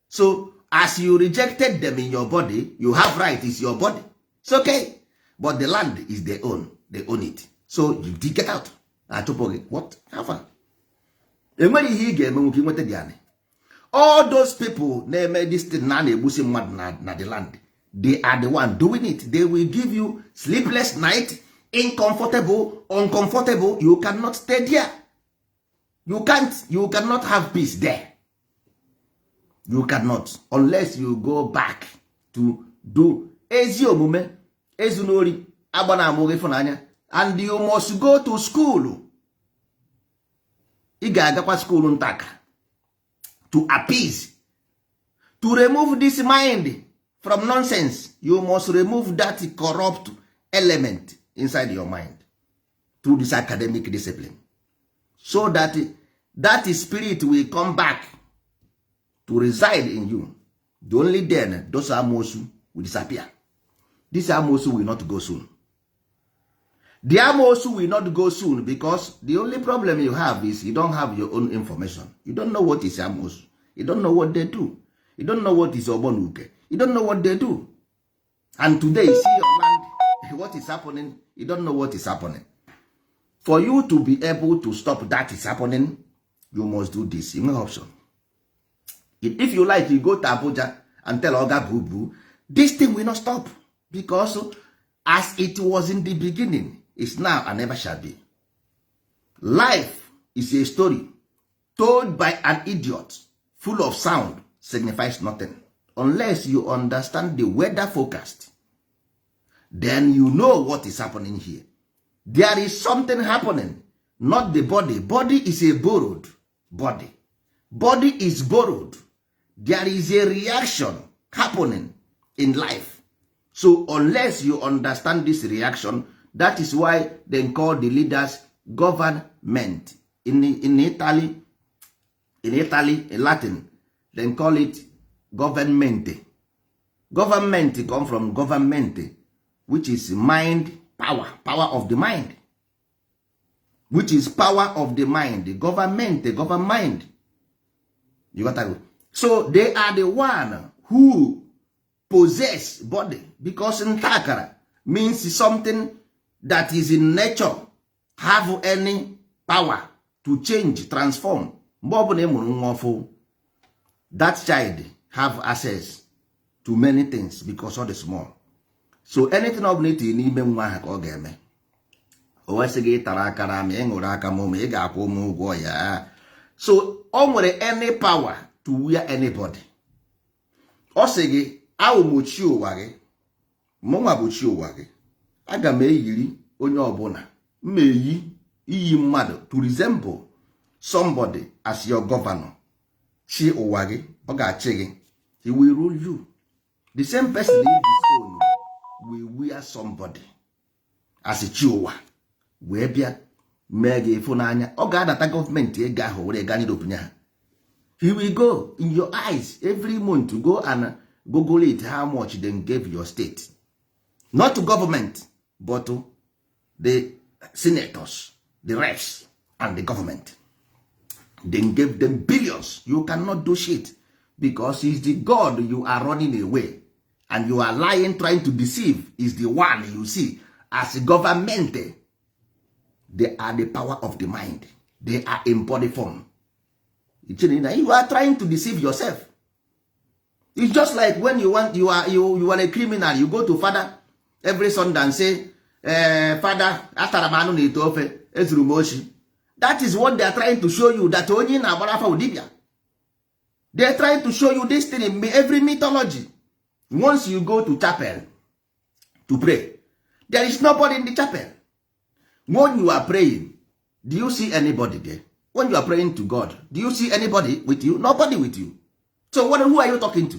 So as you rejected them in your body, you have right, is your body. It's okay, but the land is their own. They own it, so you did get out. Achụpụ gị. What? How far? Enwere ihe ị ga-eme nwoke nweta dị anị. All those people na-eme this thing na na-egbusi mmadụ na the land, they are the one doing it. They will give you sleepless night, uncomfortable, uncomfortable. You cannot stay there. You can't, you cannot have peace there. You cannot, unless you go back to do ezi omume, ezu n'ori, agba na amụghị ịfụnanya. And you must go to school. Ị ga-agakwa school ntaka to appease, to remove this mind from nonsense. You must remove that corrupt element inside your mind through this academic discipline, so that that spirit will come back to reside in you. The only then those amosu will disappear. This amosu will not go soon. The amosu will not go soon, because the only problem you have is you don't have your own information. You don't know what is amosu. You don't know what they do. You don't know what is ogbonuke. You don't know what they do. And today you see your land, what is happening. You don't know what is happening. For you to be able to stop that is happening, you must do this. You no option. If you like, you go to Abuja and tell Oga Bubu. This thing will not stop, because as it was in the beginning is now and never shall be. Life is a story told by an idiot, full of sound, signifies nothing unless you understand the weather forecast. Then you know what is happening here. There is something happening, not the body. Body is a borrowed body. Body is borrowed. There is a reaction happening in life. So unless you understand this reaction, that is why they call the leaders government. In Italy, in Italy, in Latin, they call it government. Government come from government, which is mind power, power of the mind, which is power of the mind. Government, govern mind. You got to go. So they are the one who possess body, because ntakara means something that is in nature, have any power to change, transform. Mgbe ọbụla ị mụrụ nwa ọfụ, that child have access to many things because ọ dị small. So anything ọbụla itinye n'ime nwa ahụ ka ọ ga-eme. O wesị gị tara akara ma ị ṅụrụ aka ma ị ga-akwụ m ụgwọ ya. So o nwere any power to wear anybody. Ọ sị gị, awụ m chi ụwa gị, mụnwa bụ chi ụwa gị, aga m eyiri onye ọbụla m eyi iyi mmadụ to resemble somebody as your governor. Chi ụwa gị, ọ ga-achị gị. He will rule you. The same person he disown will wear somebody as chi ụwa wee bịa mee gị ịfụnanya. Ọ ga-anata gọọmenti ego ahụ were gaa Europe nye ha. He will go in your eyes every month to go and google it, how much they gave your state, not to government, but to the senators, the reps and the government. They gave them billions. You cannot do shit because it's the God you are running away and you are lying, trying to deceive, is the one you see as government. They are the power of the mind. They are in body form. You are trying to deceive yourself. It's just like when you want, you are a criminal, you go to father every Sunday and say, eh, "Father, atara m anụ na ite ofe, ezuru m oshi." That is what they are trying to show you, that onye na-agbara afa dibia. They are trying to show you this thing in every mythology. Once you go to chapel to pray, there is nobody in the chapel. When you are praying, do you see anybody there? When you are praying to God, do you see anybody with you? Nobody with you. So what, who are you talking to?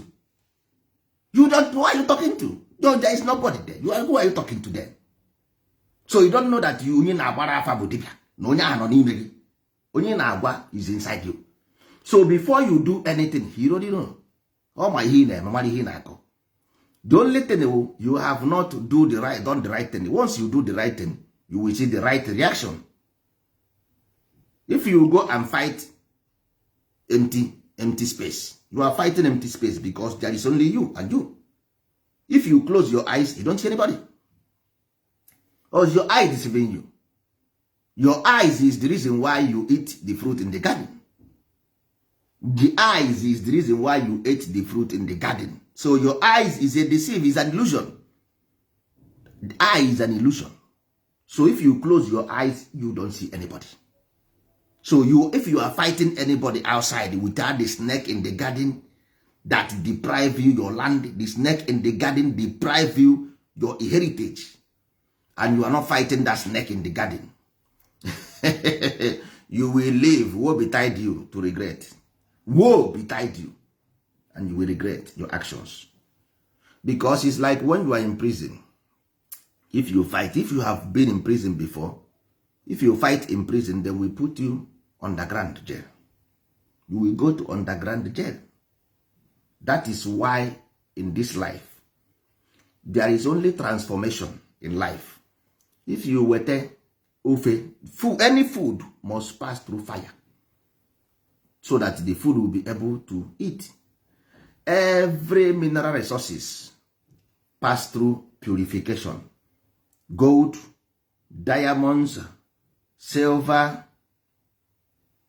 You don't know. Who are you talking to? No, there is nobody there. You are, who are you talking to then? So you don't know that you, onye na-agbara afa bụ dibia, na onye ahụ nọ n'ime gị, onye na-agwa is inside you. So before you do anything, he already know. Ọ ma ihe ị na-eme, mara ihe ị na-akọ. The only thing you have not do the right done the right thing. Once you do the right thing, you will see the right reaction. If you go and fight empty space, you are fighting empty space because there is only you and you. If you close your eyes, you don't see anybody, or your eyes deceiving you. Your eyes is the reason why you eat the fruit in the garden. The eyes is the reason why you ate the fruit in the garden. So your eyes is a deceive, is an illusion. The eye is an illusion. So if you close your eyes, you don't see anybody. So you, if you are fighting anybody outside without the snake in the garden that deprive you your land, the snake in the garden deprive you your heritage, and you are not fighting that snake in the garden, you will live. Woe betide you to regret. Woe betide you, and you will regret your actions, because it's like when you are in prison, if you fight, if you have been in prison before, if you fight in prison, they will put you underground jail. You will go to underground jail. That is why in this life there is only transformation in life. If you weta ofe food, any food must pass through fire so that the food will be able to eat. Every mineral resources pass through purification. Gold, diamonds, silver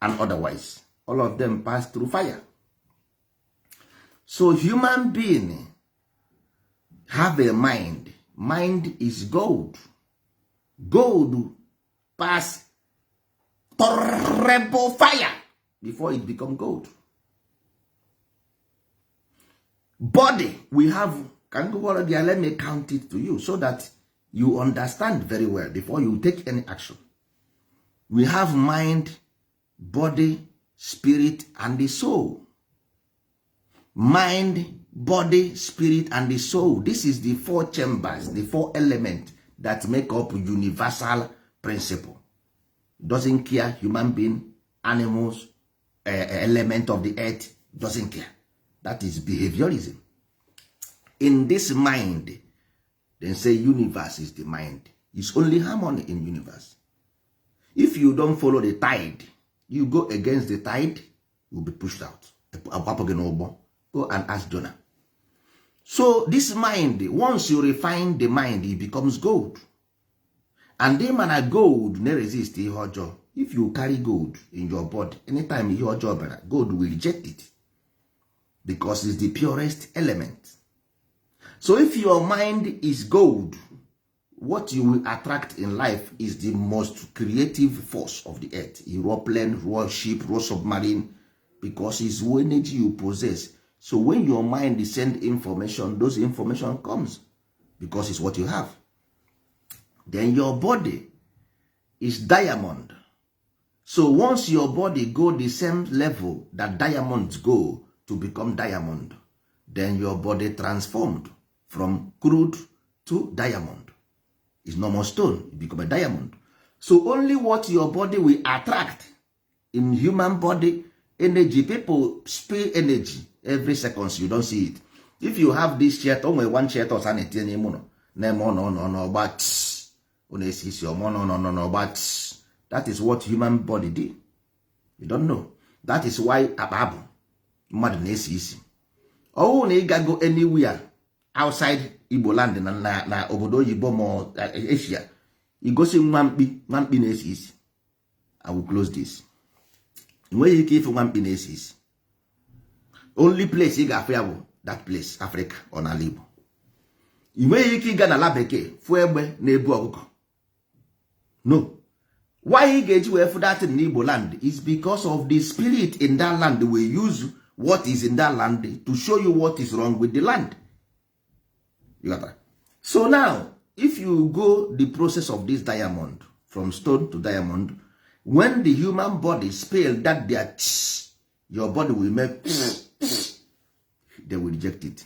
and otherwise, all of them pass through fire. So human being have a mind. Mind is gold. Gold pass terrible fire before it become gold. Body we have can go there. Let me count it to you so that you understand very well before you take any action. We have mind, body, spirit and the soul. Mind, body, spirit and the soul. This is the four chambers, the four elements that make up universal principle. Doesn't care human being, animals, element of the earth, doesn't care. That is behaviorism. In this mind, then say universe is the mind. It's only harmony in universe. If you don't follow the tide, you go against the tide, you will be pushed out. Agbapụ gị n'ụgbọ. Go and ask Jonah. So this mind, once you refine the mind, it becomes gold. And the mana gold na resist ihe ọjọọ. If you carry gold in your body, anytime ihe ọjọọ bịara, gold will reject it because it's the purest element. So if your mind is gold, what you will attract in life is the most creative force of the earth. You rụọ plane, rụọ ship, rụọ submarine, because it's energy you possess. So when your mind send information, those information comes because it's what you have. Then your body is diamond. So once your body go the same level that diamonds go to become diamond, then your body transformed from crude to diamond. Is no more stone, it become a diamond. So only what your body will attract in human body energy. People spill energy every seconds, you don't see it. If you have this shirt o nwere one shirt ọsọ a na-etinye n'ime ụlọ na-eme ọ nọ n'ọgba, ọ na-esi isi ọma nọ nọ n'ọgba. That is what human body do. You don't know. That is why akpa abụ mmadụ na-esi isi. Ọwụ na ị gago anywhere outside Igbo land na obodo oyibo ma Asia, igosi nwa mkpi, nwa mkpi na-esi isi. I will close this. Enweghị ike ịfụ nwa mkpi na-esi isi. Only place ị ga-afụ ya bụ that place, Africa ọ n'ala Igbo. Ị nweghị ike ịga n'ala bekee fụ egbe na-ebu ọkụkọ. No. Why ị ga-eji wee fụ that in Igbo land is because of the spirit in that land will use what is in that land to show you what is wrong with the land. You got that? So now, if you go the process of this diamond, from stone to diamond, when the human body spill that their tss, your body will make, they will reject it.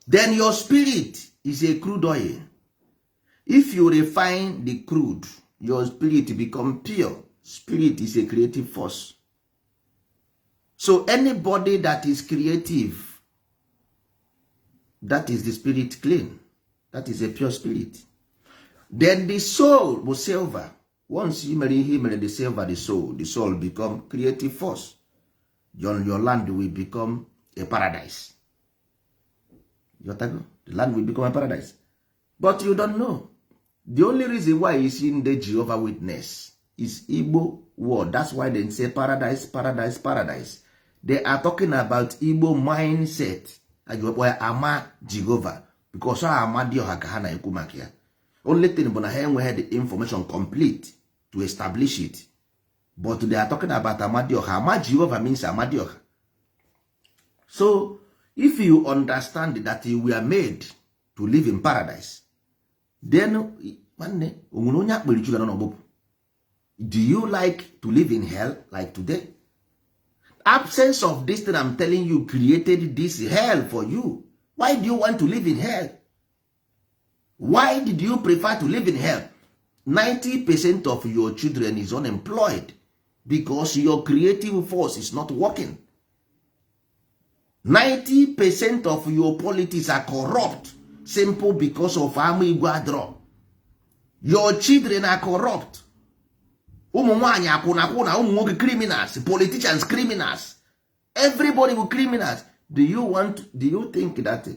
Then your spirit is a crude oil. If you refine the crude, your spirit become pure. Spirit is a creative force. So anybody that is creative, that is the spirit clean. That is a pure spirit. Then the soul bụ silver. Once you mere ihe mere the silver, the soul become creative force. Your land will become a paradise. You got the land will become a paradise, but you don't know. The only reason why you see ndị Jehovah Witness is Igbo word. That's why they say paradise, paradise, paradise. They are talking about Igbo mindset. Ajụkpọ ya ama Jehova because ọ Amadioha ka ha na-ekwu maka ya. Only thing bụ na ha enweghị the information complete to establish it, but they are talking about Amadioha. Ama Jehova means Amadioha. So if you understand that you were made to live in paradise, then nwanne, o nwere onye akpịrị juga nọ n'ọgbụpụ. Do you like to live in hell like today? Absence of this thing I'm telling you created this hell for you. Why do you want to live in hell? Why did you prefer to live in hell? 90% of your children is unemployed because your creative force is not working. 90% of your politics are corrupt simple because of ama igwe adro. Your children are corrupt. Ụmụ nwaanyị akwụna akwụna, ụmụ nwoke criminals, politicians criminals, everybody will criminals. Do you think that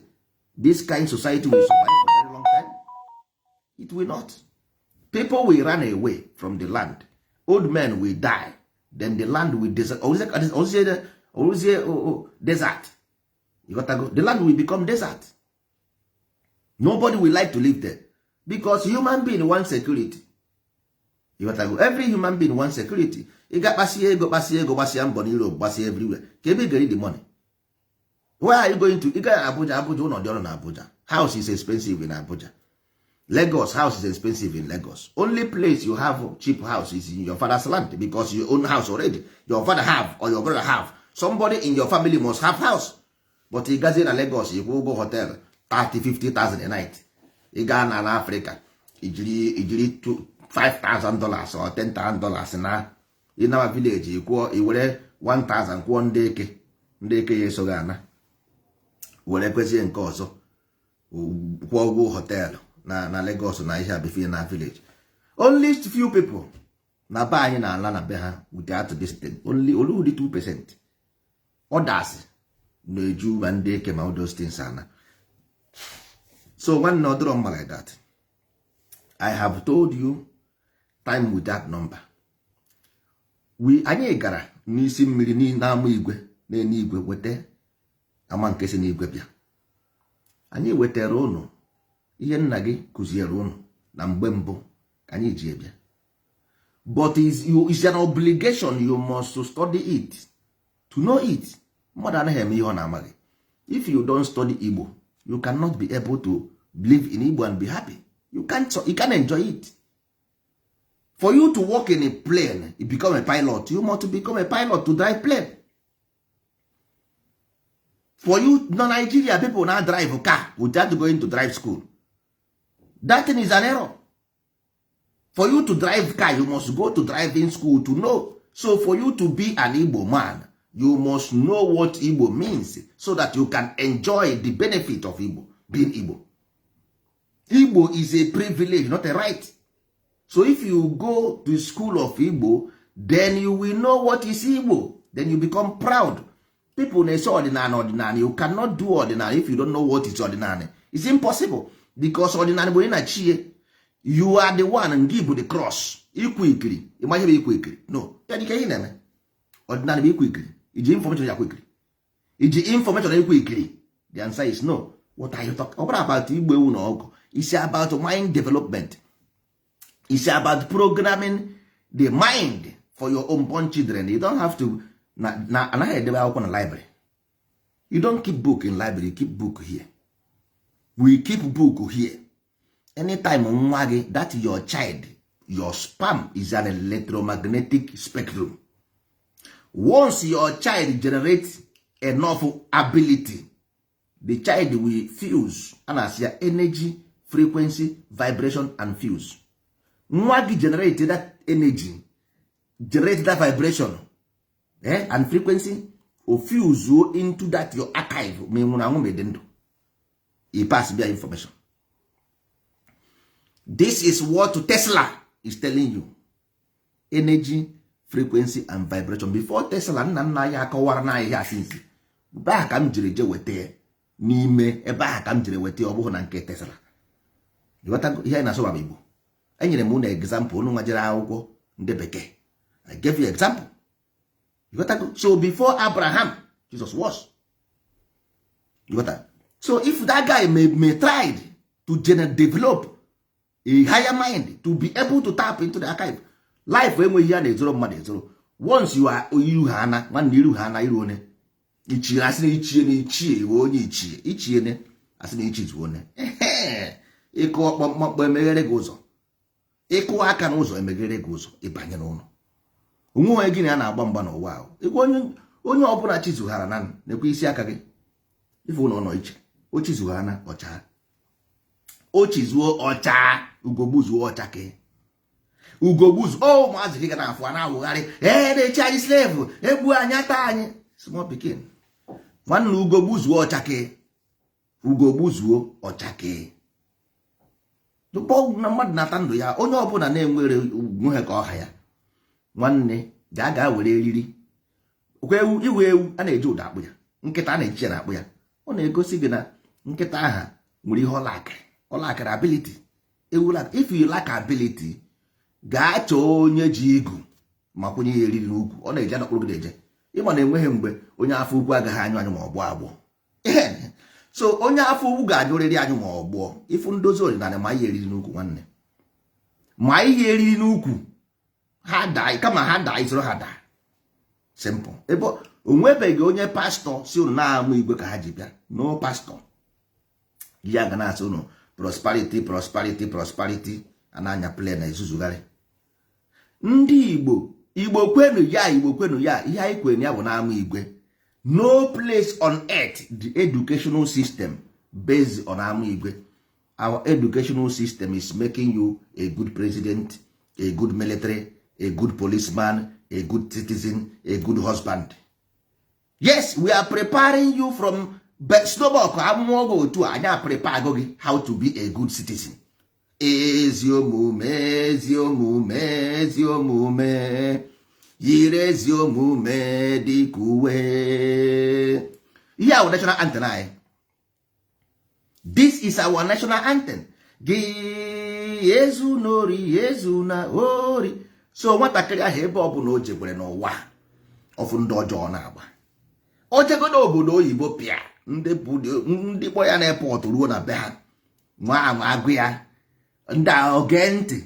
this kind society will survive for a very long time? It will not. People will run away from the land. Old men will die. Then the land will desert, oruzie desert. You got to go. The land will become desert. Nobody will like to live there because human being want security. You got to go. Every human being want security. Ị ga kpasie ego, kpasie ego, gbasia mbọ na Europe, gbasia everywhere, ka ebe ị ga the money, where are you going to? Ị gaa Abuja, Abuja ụlọ dị ọnụ na Abuja. House is expensive in Abuja. Lagos, house is expensive in Lagos. Only place you have cheap house is in your father's land because you own house already. Your father have or your brother have. Somebody in your family must have house. But ị gazie na Lagos, ị kwụ ụgwọ hotel 30 50,000 a night. Ị gaa na na Africa, ijiri $5,000 or $10,000 na ịnawa village, ị kwụọ, i were 1000 kwụọ ndị eke, ndị eke ya esoghị ana. Were kwezie nke ọzọ kwụọ ụgwọ hotel na Lagos na ihe abifie na village. Only few people na be anyị na-ala na be ha without this thing. Only ụdị 2%, others na-eju ma ndị eke ma those things ana. So nwanne, ọ dịrọ mma like that. I have told you time with that number. We anyị gara n'isi mmiri n'ama igwe n'eluigwe weta ama nke si n'igwe bịa. Anyị wetara ụnụ ihe nna gị kụziere ụnụ na mgbe mbụ ka anyị ji bịa, but is an obligation. You must study it to know it. Mmadụ anaghị eme ihe ọ na-amaghị. If you don't study Igbo, you cannot be able to live in Igbo and be happy. You can't enjoy it. For you to work in a plane, you become a pilot, you must become a pilot to drive plane. For you na Nigeria, people na drive car without going to drive school. That thing is an error. For you to drive car, you must go to driving school to know. So for you to be an Igbo man, you must know what Igbo means so that you can enjoy the benefit of Igbo, being Igbo. Igbo is a privilege, not a right. So if you go to school of Igbo, then you will know what is Igbo. Then you become proud. People na-ese ọdịnala, ọdịnala. You cannot do ọdịnala if you don't know what is ọdịnala. It's impossible, because ọdịnala bụ onye na chie. You are the one ngị bụ the cross ikwu ikiri. Ịma ihe bụ ikwu ikiri? No, ya dịka ihe na-eme ọdịnala bụ ikwu ikiri. Iji information ya akwa ikiri? Iji information ikwu ikiri? The answer is no. What are you talking? Ọ bụrụ about igbu ewu na ọgụ. It's about mind development. It's about programming the mind for your unborn children. You don't have to na anaghị edebe akwụkwọ na library. You don't keep book in library, you keep book here. We keep book here. Anytime nwa gị, that your child, your sperm is an electromagnetic spectrum. Once your child generates enough ability, the child will fuse. A na-asị ya energy, frequency, vibration and fuse. Nwa gị generate that energy, generate that vibration and frequency, o fuse into that your archive. Ma ị nwụrụ anwụ, ma ị dị ndụ, i pass bia information. This is what Tesla is telling you: energy, frequency and vibration. Before Tesla, nna nna ya akọwara na ahịhịa asinsi ebe ahụ ka m jiri je weta ya n'ime ebe ahụ ka m jiri weta ya. Ọ bụghị na nke Tesla. Ịghọtago ihe anyị na-asụ bụ Igbo? Enyere m unu example. Unu nwa jere akwụkwọ ndị bekee, I gave you example. Ịghọtago? So before Abraham, Jesus was. Ịghọta? So if that guy may tried to develop a higher mind to be able to tap into the archive life, enweghị ya na-ezoro mmadụ ezoro. Once you are iru ha ana, nwanne, iru ha ana, iru one ichie, asị na ichie na ichie iwe onye ichie ichie ne, asị na ichi zuo one. Ịkụ ọkpọmkpọmkpọ, emeghere gị ụzọ. Ịkụ aka n'ụzọ, emeghere gị ụzọ ịbanye n'ụlọ. Onwe onye gị na ya na-agba mgba n'ụwa ahụ. Ịgwa onye, onye ọbụla chizughara na nekwa isi aka gị ife ụlọ nọ iche. O chizughara na ọcha, o chizuo ọcha, ugogbuzuo ọcha ke ugogbuzu o. Ụmụazị gị ga na-afụ a na-awụgharị ee na-echi anyị slave, egbu anyị, ata anyị, small pikin. Nwanne, ugogbuzuo ọchake, ugogbuzuo ọchake na mmadụ na-ata ndụ ya. Onye ọbụla na-enwere nweghị ka ọha ya. Nwanne, gaa gaa were eriri kwa ewu iwe ewu a na-eji ụda akpụ ya. Nkịta a na-eji ya na-akpụ ya. Ọ na-egosi gị na nkịta aha nwere ihe ọlakịrị, ọlakịrị ability. Ewu lack. If you lack ability, gaa chọọ onye ji igu ma kwụnye ya eriri n'ukwu. Ọ na-eje anọkpụrụ gị na-eje. Ịma na enweghị mgbe onye afọ ukwu agaghị anyụ anyụ ma ọ gbụọ agbụọ. So onye afọ ukwu ga-anyụrịrị anyụ ma ọ gbụọ. Ịfụ ndozi ọdịnala, ma ihe eriri n'ukwu, nwanne, ma ihe eriri n'ukwu ha daa, kama ha daa, isoro ha daa. Simple. Ebe onwebeghị onye pastọ si unu na-amụ igwe ka ha ji bịa. No pastọ ya ga na-asị unu prosperity, prosperity, prosperity. A na-anya plane na-ezuzugharị ndị Igbo. Igbo kwenu ya, Igbo kwenu ya. Ihe anyị kwenu ya bụ na-amụ igwe. No place on earth the educational system based on amụ igwe. Our educational system is making you a good president, a good military, a good policeman, a good citizen, a good husband. Yes, we are preparing you from Snowball amụọ gị otu a, anyị prepare go gị how to be a good citizen. Ezi omume, ezi omume, ezi omume, yiri ezi omume dịka uwe. Ihe a bụ national anthem anyị. This is our national anthem. Gị ezu n'ori, ezu na ori. So nwatakịrị ahụ, ebe ọ bụla o jekwere n'ụwa, ọfụ ndị ọjọọ na-agba, o jegodo obodo oyibo, pịa ndị ndị kpọ ya na airport ruo na be ha, nwa anwa agụ ya, ndị ahụ gee ntị,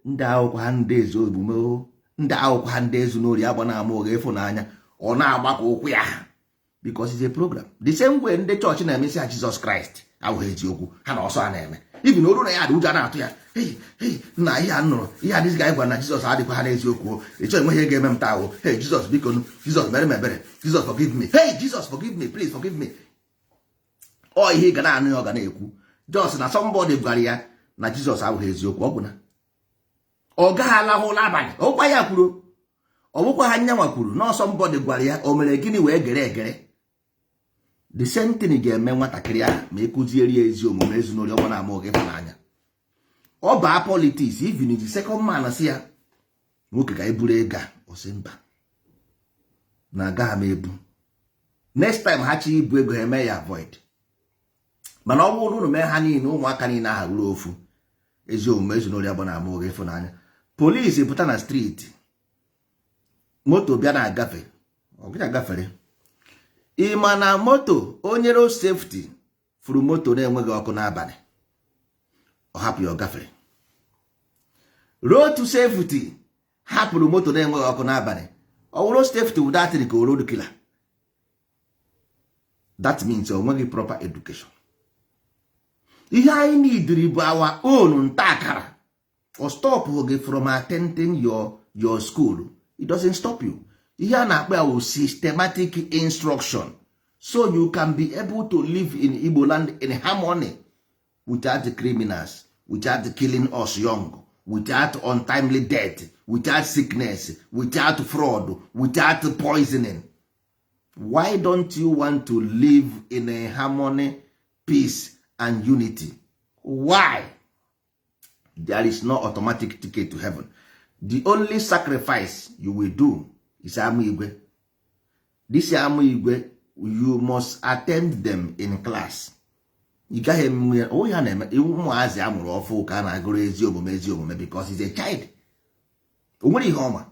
ndị akwụkwọ ha, ndị ezi omume o, ndị akwụkwọ ha, ndị ezu n'ori, agba na-ama ụgha, ịfụnanya, ọ na-agbakọ ụkwụ ya, because it's a program. The same way ndị chọọchị na-emesi ha Jizọs Kraịst abụghị eziokwu, ha na ọsọ ha na-eme ibi na oru na ya dị ụjọ na-atụ ya. Hey, hey, nna, ihe a nụrụ, ihe adịghị ka anyị gwara na Jizọs adịkwa ha n'eziokwu o. Ị chọọ enweghị ihe ga-eme m taa o. Hey, Jizọs, biko nụ, Jizọs, mere m ebere. Jizọs, forgive me. Hey, Jizọs, forgive me, please forgive me. Ọ ihe ị ga na-anụ ya, ọ ga na-ekwu jos na somebody gwara ya na Jizọs abụghị eziokwu. Ọ bụ na ọ gaghị alahụ ụla abalị ọkwa ya kwuru, ọ bụkwa ha nyanwa kwuru na somebody gwara ya. O mere gịnị wee gere egere? The same thing ga-eme nwatakịrị ahụ ma ị kụziere ya ezi omume, ezinụlọ, ọgbọ na-ama oge ịfụnanya. Ọ baa politics, even the second man si ya, "Nwoke, ka e buru ego a," ọ sị, "Mba, na agaghị m ebu." Next time ha chi ibu ego, ha eme ya avoid. Mana ọ bụrụ na unu mee ha niile, ụmụaka niile aha ruo ofu ezi omume, ezinụlọ, ya bụ na ama oge ịfụnanya, polisi pụta na street, moto bịa na-agafe, ọ gịnị agafere? Ị ma na moto onye road safety furu moto na-enweghị ọkụ n'abalị, ọ hapụ ya, ọ gafere. Road to safety hapụrụ moto na-enweghị ọkụ n'abalị, ọ wụrụ safety wụ datin ka road killer. That means o nweghị proper education. Ihe anyị neediri bụ our own nta akara. Or stop gị from attending your school, it doesn't stop you. Ihe a na-akpọ ya wụ systematic instruction, so you can be able to live in Igbo land in harmony, without the criminals, without killing us young, without untimely death, without sickness, without fraud, without poisoning. Why don't you want to live in a harmony, peace and unity? Why? There is no automatic ticket to heaven. The only sacrifice you will do is ama igwe. This ama igwe, you must attend them in class. Ị gaghị emenwe onwe ha na-eme. Ụmụazị a mụrụ ọfụ ka a na-agụrụ ezi omume, ezi omume, because he's a child, o nwere ihe ọma.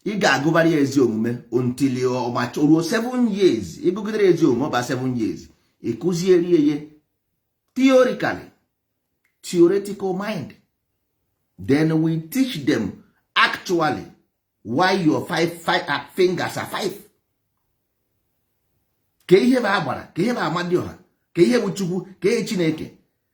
Ị ga-agụbara ya ezi omume until ọ ruo 7 years. Ịgụgidere ezi omume ọba 7 years, ị kụziere ya theoretically, theoretical mind. Then we teach them actually why your five fingers are five, ka ihe bụ agbara, ka ihe bụ Amadioha, ka ihe bụ Chukwu, ka ihe Chineke.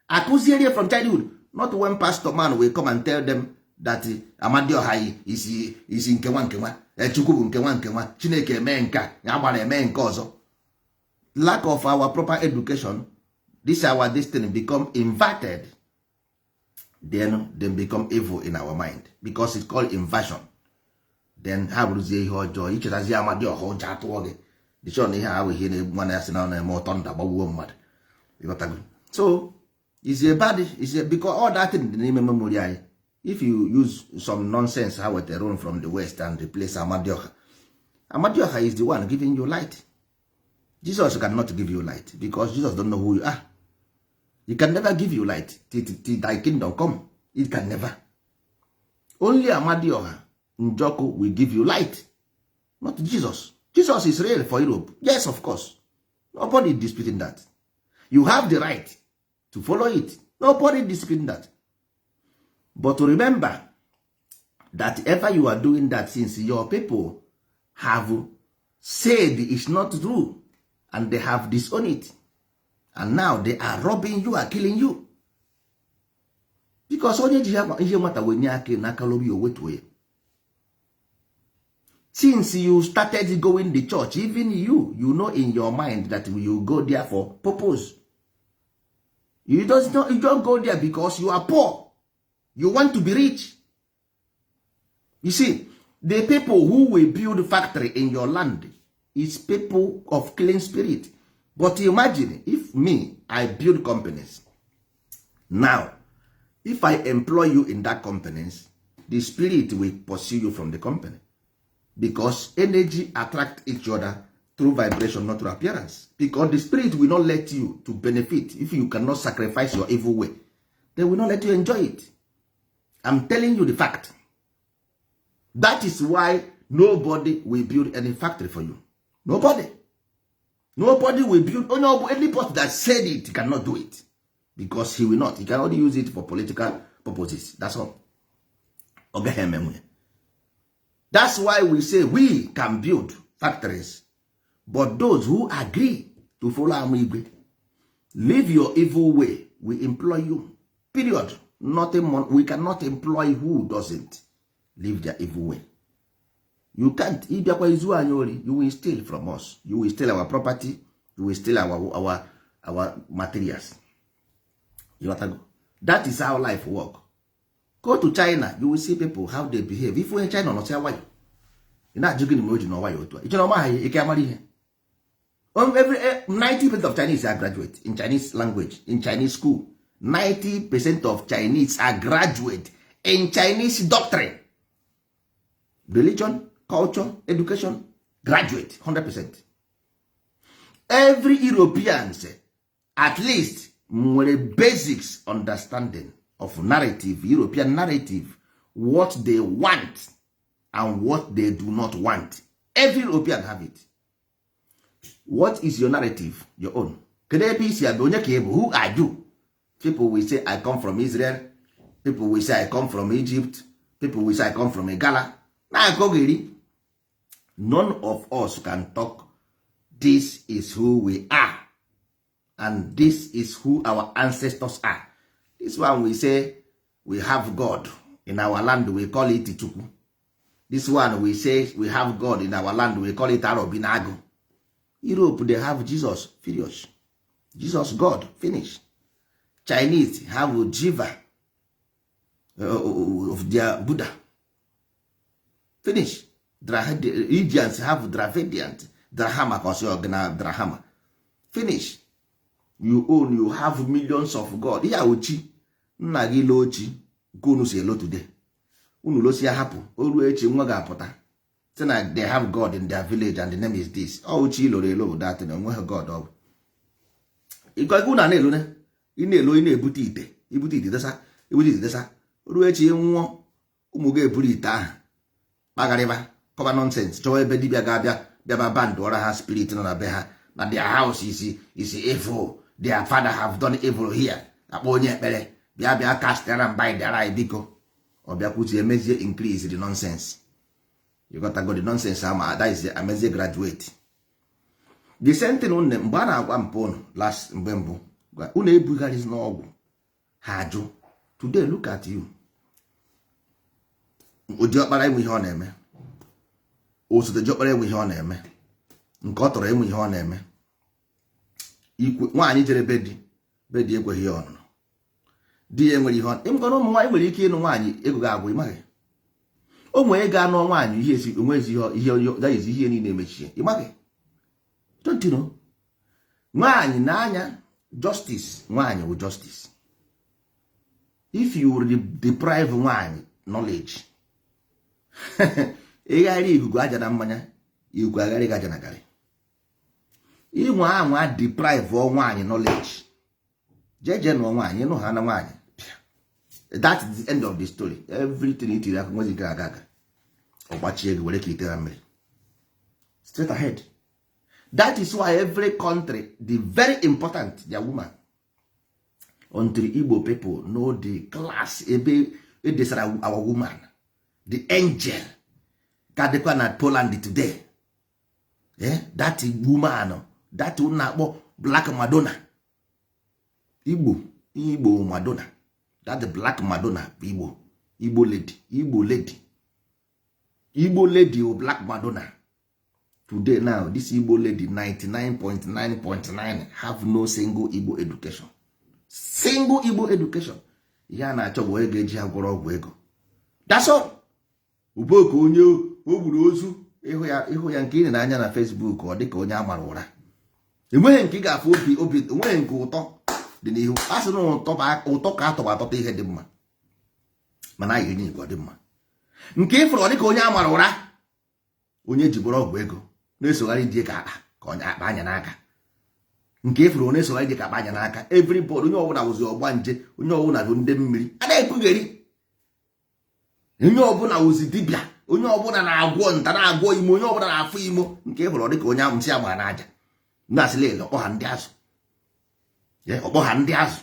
Akụziere from childhood, not when pastor man will come and tell them that Amadioha isi isi nke nwa nke nwa, Chukwu bụ nke nwa nke nwa, Chineke eme nke a, ya gbara eme nke ọzọ. Lack of our proper education, this our destiny become inverted. Then them become evil in our mind because it's called inversion. Then ha bụrụzie ihe ọjọọ. Ichetazie Amadioha, ụjọ atụọ gị. Dịchọ na ihe ahụ ihe na-egbu nwana ya sị na ọ na-eme ụtọ nda gbagbuo mmadụ. Ịghọtago? So is a bad is a because all that thing dị n'ime memory anyị. If you use some nonsense ha wetara from the West and replace Amadioha, Amadioha is the one giving you light. Jesus cannot give you light because Jesus don't know who you are. He can never give you light till thy kingdom come. It can never. Only Amadioha Njoku will give you light, not Jesus. Jesus is real for Europe, yes, of course. Nobody disputing that. You have the right to follow it. Nobody disputing that. But remember that ever you are doing that, since your people have said it's not true and they have disowned it, and now they are robbing you and killing you, because onye ji ihe nwata wenye aka n'aka lobi, o wetuo ya. Since you started going the church, even you know in your mind that you go there for purpose. You does not, you don't go there because you are poor, you want to be rich. You see, the people who will build factory in your land is people of clean spirit. But imagine if me, I build companies now, if I employ you in that companies, the spirit will pursue you from the company, because energy attract each other through vibration, not through appearance, because the spirit will not let you to benefit if you cannot sacrifice your evil way. They will not let you enjoy it. I'm telling you the fact. That is why nobody will build any factory for you. Nobody, nobody will build. Onye ọ bụ any person that said it cannot do it, because he will not, he can only use it for political purposes. That's all. Ọ gaghị eme nwunye. That's why we say we can build factories, but those who agree to follow ama igwe, leave your evil way, we employ you, period. Nothing more. We cannot employ who doesn't leave their evil way. You can't. Ịbịakwa izu anyị ori, you will steal from us, you will steal our property, you will steal our materials. You got that? Is how life work. Go to China, you will see people, how they behave. If onye China nọsịa nwayọ, ị na-ajụ gịnị ma o ji nọ nwayọ otu a. Ichere ọma ha ike amara ihe. Every 90% of Chinese are graduate in Chinese language, in Chinese school. 90% of Chinese are graduate in Chinese doctrine, religion, culture, education, graduate 100%. Every Europeans at least nwere basics understanding of narrative, European narrative, what they want and what they do not want. Every European have it. What is your narrative, your own? Kedu ebe isi abịa? Onye ka ị bụ? Who are you? People will say, "I come from Israel." People will say, "I come from Egypt." People will say, "I come from Igala." Na-akọgheri. None of us can talk. This is who we are and this is who our ancestors are. This one, we say we have God in our land, we call it Chukwu. This one, we say we have God in our land, we call it Arobinagu. Europe, they have Jesus furious, Jesus God, finish. Chinese have Jiva of their Buddha, finish. Indians have Dravidian Drahama, ka ọsị Drahama, finish. You own, you have millions of God. Ihe ochi nna gị loo chi nke unu si elo today, unu losi ya hapụ, o ruo echi nwa ga-apụta sị na they have God in their village and the name is this. Ọ chi loro elo bụ datin, onweghị God. Ọ bụ iko na na-elo, ị na-elo, ị na-ebute ite, ibute ite desa, ibute ite desa, ruo echi nwụọ, ụmụ gị eburu ite ahụ kpagharịba, kọba nonsense, chọwa ebe dibịa ga-abịa bịaba band ọra ha spirit nọ na be ha, na their house is evil, their father have done evil here. Akpọ onye ekpere bịa, bịa cast ara bind ara anyị, biko. Ọ bịakwuzie emezie increase the nonsense. You got to go the nonsense ama. That is amezie graduate. The same thing unu mgbe a na-agwa mpụ unu last, mgbe mbụ unu ebugharịzi n'ọgwụ ha ajụ. Today, look at you. Ojiọkpara enwe ihe ọ na-eme, osote jiọkpara enwe ihe ọ na-eme, nke ọ tọrọ enwe ihe ọ na-eme. Nwaanyị jere be di, be di ekweghị ya ọnụnọ, di ya enwere ihe ọ ịmụkọrọ. Ụmụ nwaanyị nwere ike ịnụ nwaanyị ego ga-agwụ, ịmaghị o nwere ego anụ nwaanyị ihe esi onwezi ihe ihe ihe niile emechie, ịmaghị. Don't you know? Nwaanyị na-anya justice, nwaanyị wụ justice. If you deprive nwaanyị knowledge, ịgharị ikuku aja na mmanya, ikuku agharị gị aja na garị. Ịnwe anwa deprive nwaanyị knowledge, jeje nụọ nwaanyị, ịnụ ha na nwaanyị, that is the end of the story. Everything itiri aka nwezi nke aga aga, ọgbachie gị were ka ite na mmiri straight ahead. That is why every country, the very important their woman, until Igbo people know the class ebe edesara our woman, the angel ka dịkwa na Poland today, eh? That woman, that na-akpọ Black Madonna, Igbo, Igbo Madonna, that Black Madonna bụ Igbo, Igbo lady, Igbo lady, Igbo lady o Black Madonna. Today now, this Igbo lady, 99.9.9 have no single Igbo education, single Igbo education. Ihe a na-achọ bụ onye ga-eji ha gwọrọ ọgwụ ego. That's all. Uboku onye o gburu ozu, ịhụ ya, ịhụ ya nke ị na-anya na Facebook, ọ dịka onye a mara ụra. Enweghị nke ị ga-afụ obi obi, enweghị nke ụtọ dị n'ihu. A sị na ụtọ bụ ụtọ ka atọba atọta ihe dị mma, mana anyị ga-enye nke ọ dị mma. Nke ị fụrụ, ọ dịka onye a mara ụra, onye jibụrụ ọgwụ ego na-esogharị di ka akpa ka onye akpa anya n'aka. Nke ị fụrụ, onye na-esogharị di ka akpa anya n'aka. Everybody, onye ọbụla wụzi ọgba nje, onye ọbụla bụ ndị mmiri a na-ekwugheri, onye ọbụla wụzi dibịa, onye ọbụla na-agwọ nta, na-agwọ imo, onye ọbụla na-afụ imo. Nke ị hụrụ, ọ dịka onye ahụ nsị agba n'aja ndị asịla ele ọkpọ ha ndị azụ, ọkpọ ha ndị azụ.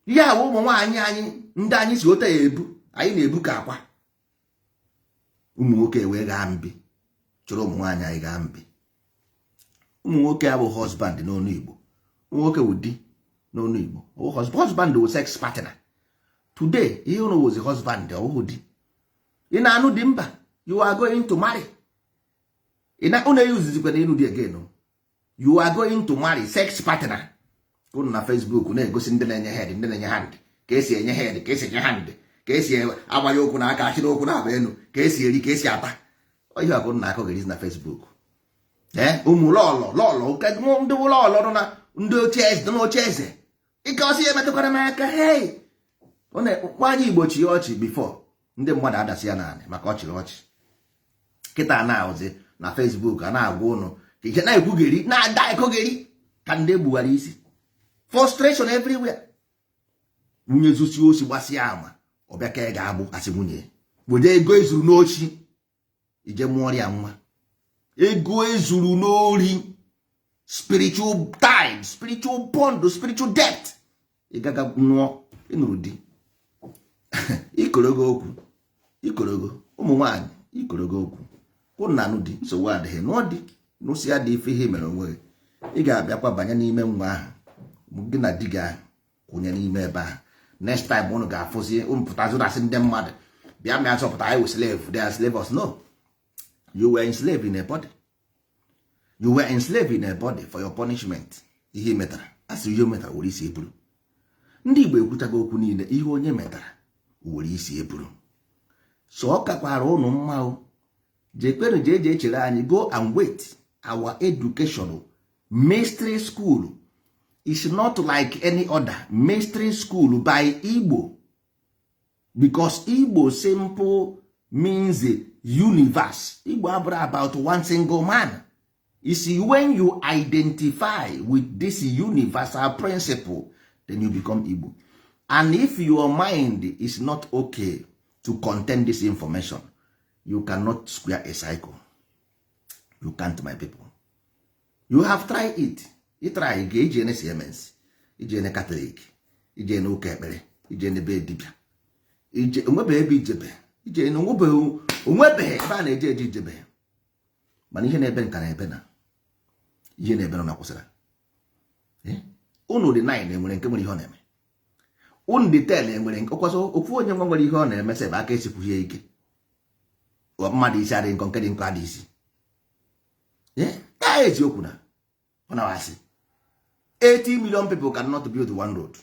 Ihe a bụ ụmụ nwaanyị anyị, ndị anyị si ote ya ebu, anyị na-ebu ka akwa. Ụmụ nwoke wee gaa mbi chọrọ ụmụ nwaanyị anyị gaa mbi. Ụmụ nwoke abụ husband n'ọnụ Igbo, ụmụ nwoke wụ di n'ọnụ Igbo. Husband wụ sex partner. Today ihe ụnụ wụzi husband, ọwụhụ di. Ị na-anụ di? Mba, you are going to marry. Ị na ụnụ eyuzizikwa na ịnụ di again. You are going to marry sex partner. Unu na Facebook na-egosi ndị na-enye head, ndị na-enye hand, ka esi enye head, ka esi enye hand, ka esi agbanye okwu na aka, achịrị okwu na-aba elu, ka esi eri, ka esi ata. Ihe ọkụ na akọgerizi na Facebook. Ee, ụmụ lọlọ lọlọ, ndị lọlọ nọ na ndị oche eze nọ n'oche eze, ike ọsị ya emetụkwara m aka. Hei, nwaanyị Igbo chi ọchị before ndị mmadụ adasị ya naanị maka ọchịrị ọchị. Kịta na-ahụzi na Facebook a na-agwa ụnụ ka ihe na-ekwugheri, na-ada ekogheri ka ndị egbughara isi. Frustration everywhere. Nwunye zusi osi, gbasịa ama, ọbịa ka ị ga-agbụ asị nwunye were ego ezuru n'ochi ije mụọrọ ya nwa. Ego ezuru n'ori, spiritual time, spiritual bond, spiritual debt. Ị gaga nụọ, ịnụrụ di, ikorogo okwu, ikorogo ụmụ nwaanyị, ikorogo okwu kwụ na anụ di. Nsogbu adịghị. Nụọ di, nụsị ya dị ife ihe mere onwe gị. Ị ga-abịakwa banye n'ime nwa ahụ gị na di gị ahụ kwụnye n'ime ebe ahụ. Next time unu ga-afụzi, unu pụtazi asị ndị mmadụ bịa mịa zọpụta anyị wụ slave. They are slave us. No, you were enslaved in a body. You were enslaved in a body for your punishment. Ihe ị metara, asị ihe o metara were isi eburu. Ndị Igbo ekwuchago okwu niile. Ihe onye metara were isi eburu. So ọ kakwara ụnụ mma o jekperu jee jee chere anyị. Go and wait. Our education, mystery school is not like any other mystery school by Igbo, because Igbo simple means universe. Igbo abụrụ about one single man. Is when you identify with this universal principle, then you become Igbo. And if your mind is not okay to contain this information, you cannot square a cycle. You can't, my people. You have tried it. You try ga ije ene Siemens, ije ene Catholic, ije ene ụka ekpere, ije ene be dibịa, ije onwebeghị ebe ijebe ije, onwebeghị, onwebeghị ebe a na-eje eje ijebe. Mana ihe na-ebe nka na-ebe na ihe na-ebe nọ na kwụsịrị. Unu dị 9, enwere nke nwere ihe ọ na-eme. Unu dị 10, enwere nke ọkwasị ofu onye nwa nwere ihe ọ na-eme. Sef aka esikwughị ya ike. Mmadụ isi adịghị nkọ, nke dị nkọ adị isi taa. Eziokwu na ọ na-asị 80 million people cannot build one road.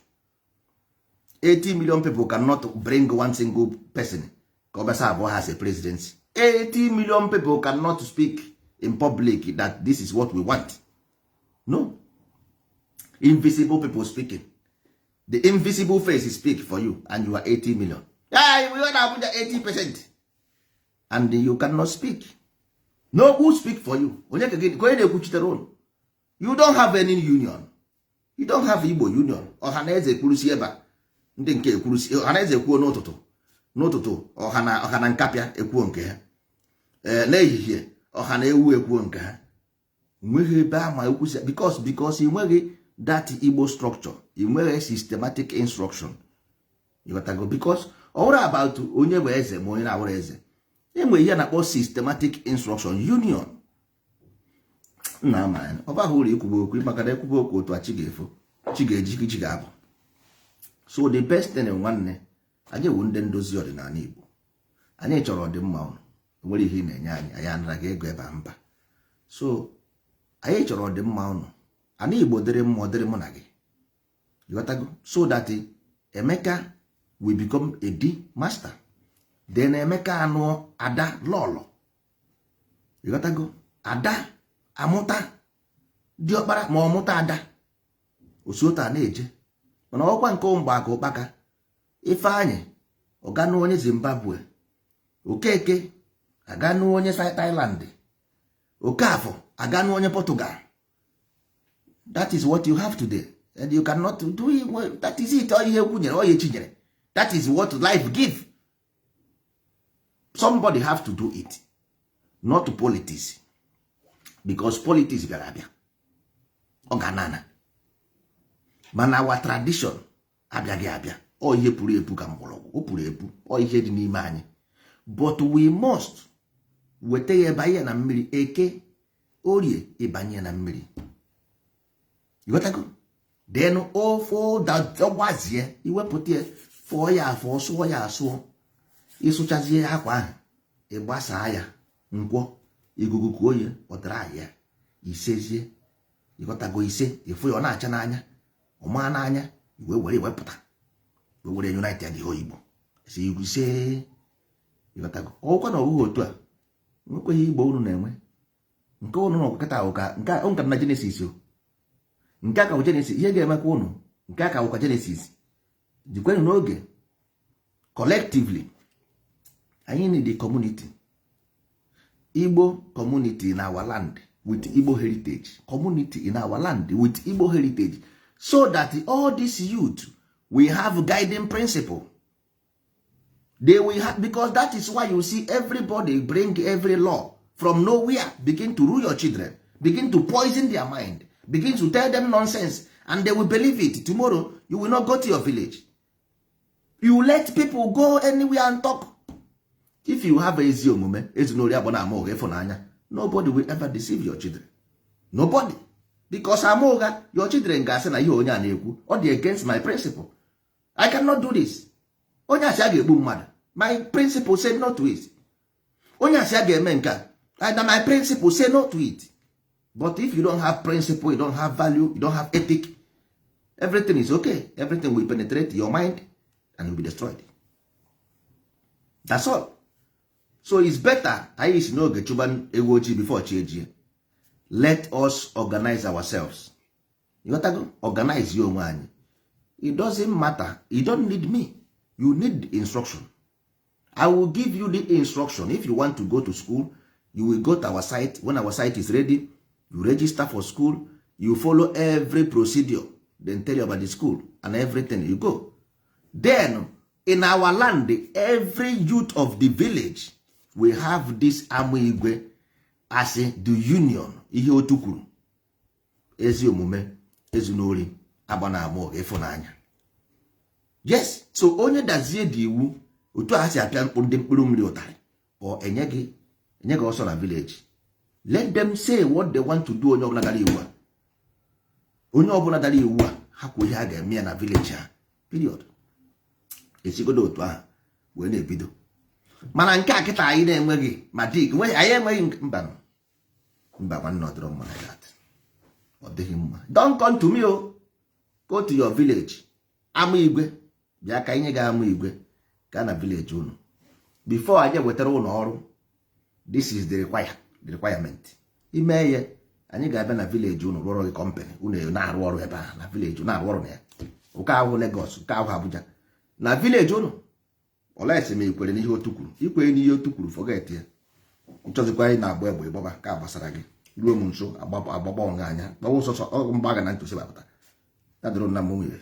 80 million people cannot bring one single person ka ọ bịa abụọ ha as a presidency. 80 million people cannot speak in public that this is what we want. No invisible people speaking. The invisible face speak for you, and you are 80 million. Yeah, we want Abuja 80% and you cannot speak. No, who speak for you? Onye ka gị, onye na-ekwuchitere ụnụ? You don't have any union. You don't have Igbo union. Ọha na eze ekwurusi ebe a, ndị nke ekwurusi, ọha na eze ekwuo n'ụtụtụ n'ụtụtụ, ọha na ọha na nkapịa ekwuo nke ha, ee, n'ehihie ọha na ewu ekwuo nke ha. Nweghị ebe ama ekwusi because ị nweghị that Igbo structure, ị nweghị systematic instruction. Ịghọtago? Because ọ bụrụ about onye bụ eze ma onye na-awụrụ eze, enwe ihe a na-akpọ systematic instruction union. Nna, ama ya ọ baghị uru ikwuba okwu, maka na ekwuba okwu otu a, chi ga-efo, chi ga-eji, chi ga-abụ. So the best thing, nwanne, anyị wụ ndị ndozi ọdịnala Igbo. Anyị chọrọ ọdịmma ụnụ. Nwere ihe ị na-enye anyị, anyị anara gị ego ebe a? Mba. So anyị chọrọ ọdịmma ụnụ. Ana Igbo dịrị mmụọ dịrị mụ na gị. Ịghọtago? So that Emeka will become a D master, then Emeka anụọ ada lọlọ. Ịghọtago? Ada amụta. Diọkpara ma ọ mụta ada, osiota na-eje. Mana ọkwa nke mgbe aka ụkpaka Ifeanyị ọganụ onye Zimbabwe, Okeke aganụ onye Thailand, Okafọ aganụ onye Portugal. That is what you have today and you cannot do it. That is it. Ọ ihe ekwu nyere, ọ ihe chi nyere. That is what life give. Somebody have to do it, not politics, because politics bịara abịa, ọ ga nana. Mana our tradition abịaghị abịa. Ọ ihe pụrụ epu ka mgbọrọgwụ, o pụrụ epu. Ọ ihe dị n'ime anyị, but we must weta ya banye na mmiri. Eke, Orie, ịbanye na mmiri. Ịghọtago? Then ofe gbazie, iwepụta ya, fụọ ya afọ, sụọ ya asụọ, ịsụchazie akwa ahụ, ịgbasaa ya nkwọ, igugu kuo ya, ọ dara ya, isezie. Ịghọtago? Ise, ịfụ ya, ọ na-acha n'anya, ọma n'anya. Wee were wepụta, wee were unite ya dị Igbo si ise. Ịghọtago? Ọgwụkwa na ọ bụghị otu a nwekweghị Igbo unu na-enwe nke unu nọ kịta ahụ ka nke a nka na Genesis o. Nke a ka bụ Genesis. Ihe ga-emekwa unu, nke a ka bụkwa Genesis. Jikwenụ n'oge collectively, anyị need the community, Igbo community in our land with Igbo heritage, community in our land with Igbo heritage, so that all these youth will have guiding principle. They will have, because that is why you see everybody bring every law from nowhere, begin to rule your children, begin to poison their mind, begin to tell them nonsense, and they will believe it. Tomorrow you will not go to your village. You let people go anywhere and talk. If you have ezi omume, ezinori agbọ na ama ụgha, ịfụnanya, nobody will ever deceive your children, nobody, because ama ụgha, your children ga-asị na ihe onye a na-ekwu, ọ dị against my principle. I cannot do this. Onye asị a ga-egbu mmadụ, my principle say no to it. Onye asị a ga-eme nke a, na my principle say no to it. But if you don't have principle, you don't have value, you don't have ethic, everything is okay. Everything will penetrate your mind and will be destroyed. That's all. So it's better anyị si n'oge chụba ewu ojii before chi ejie. Let us organize ourselves. You got to go organize your onwe anyị. It doesn't matter, you don't need me, you need the instruction. I will give you the instruction. If you want to go to school, you will go to our site. When our site is ready, you register for school, you follow every procedure, then tell you about the school and everything, you go. Then in our land, every youth of the village will have this ama igwe as the union. Ihe otu kwuru, ezi omume, ezinori, agba na ama ụgha, ịfụnanya. Yes, so onye dazie dị iwu otu a ha si apịa mkpụrụ ndị mkpụrụ mmiri ụtarị, ọ enye gị ọsọ na village. Let them say what they want to do. Onye ọbụla dara iwu a, onye ọbụla dara iwu a, ha kwuo ihe a ga-eme ya na village ha, period. Esigodo otu ahụ wee na-ebido. Mana nke a kịta anyị na-enweghị ma dik anyị enweghị. Mba, mba, nwanne, ọ dịrọ mma like that. Ọ dịghị mma. Don't come to me o. Go to your village. Ama igwe, bịa ka inye gị ama igwe. Gaa na village unu before anyị wetara ụlọ ọrụ. This is the requirement. Ime ya, anyị ga-abịa na village unu, rụọrọ gị company unu, na-arụ ọrụ ebe ahụ na village, na-arụ ọrụ na ya. Nke ahụ Lagos, nke ahụ Abuja, na village unu. Olesi ma ikwere n'ihe otu kwuru, ikwere n'ihe otu kwuru, forget ya. Nchọzikwa anyị na-agba egbe, ịgbaba ka gbasara gị. Ruo m nso, agbagba nga anya gbawa ụsọsọ mgbaga na ntụsị bapụta ya dụrụ nna m nwere.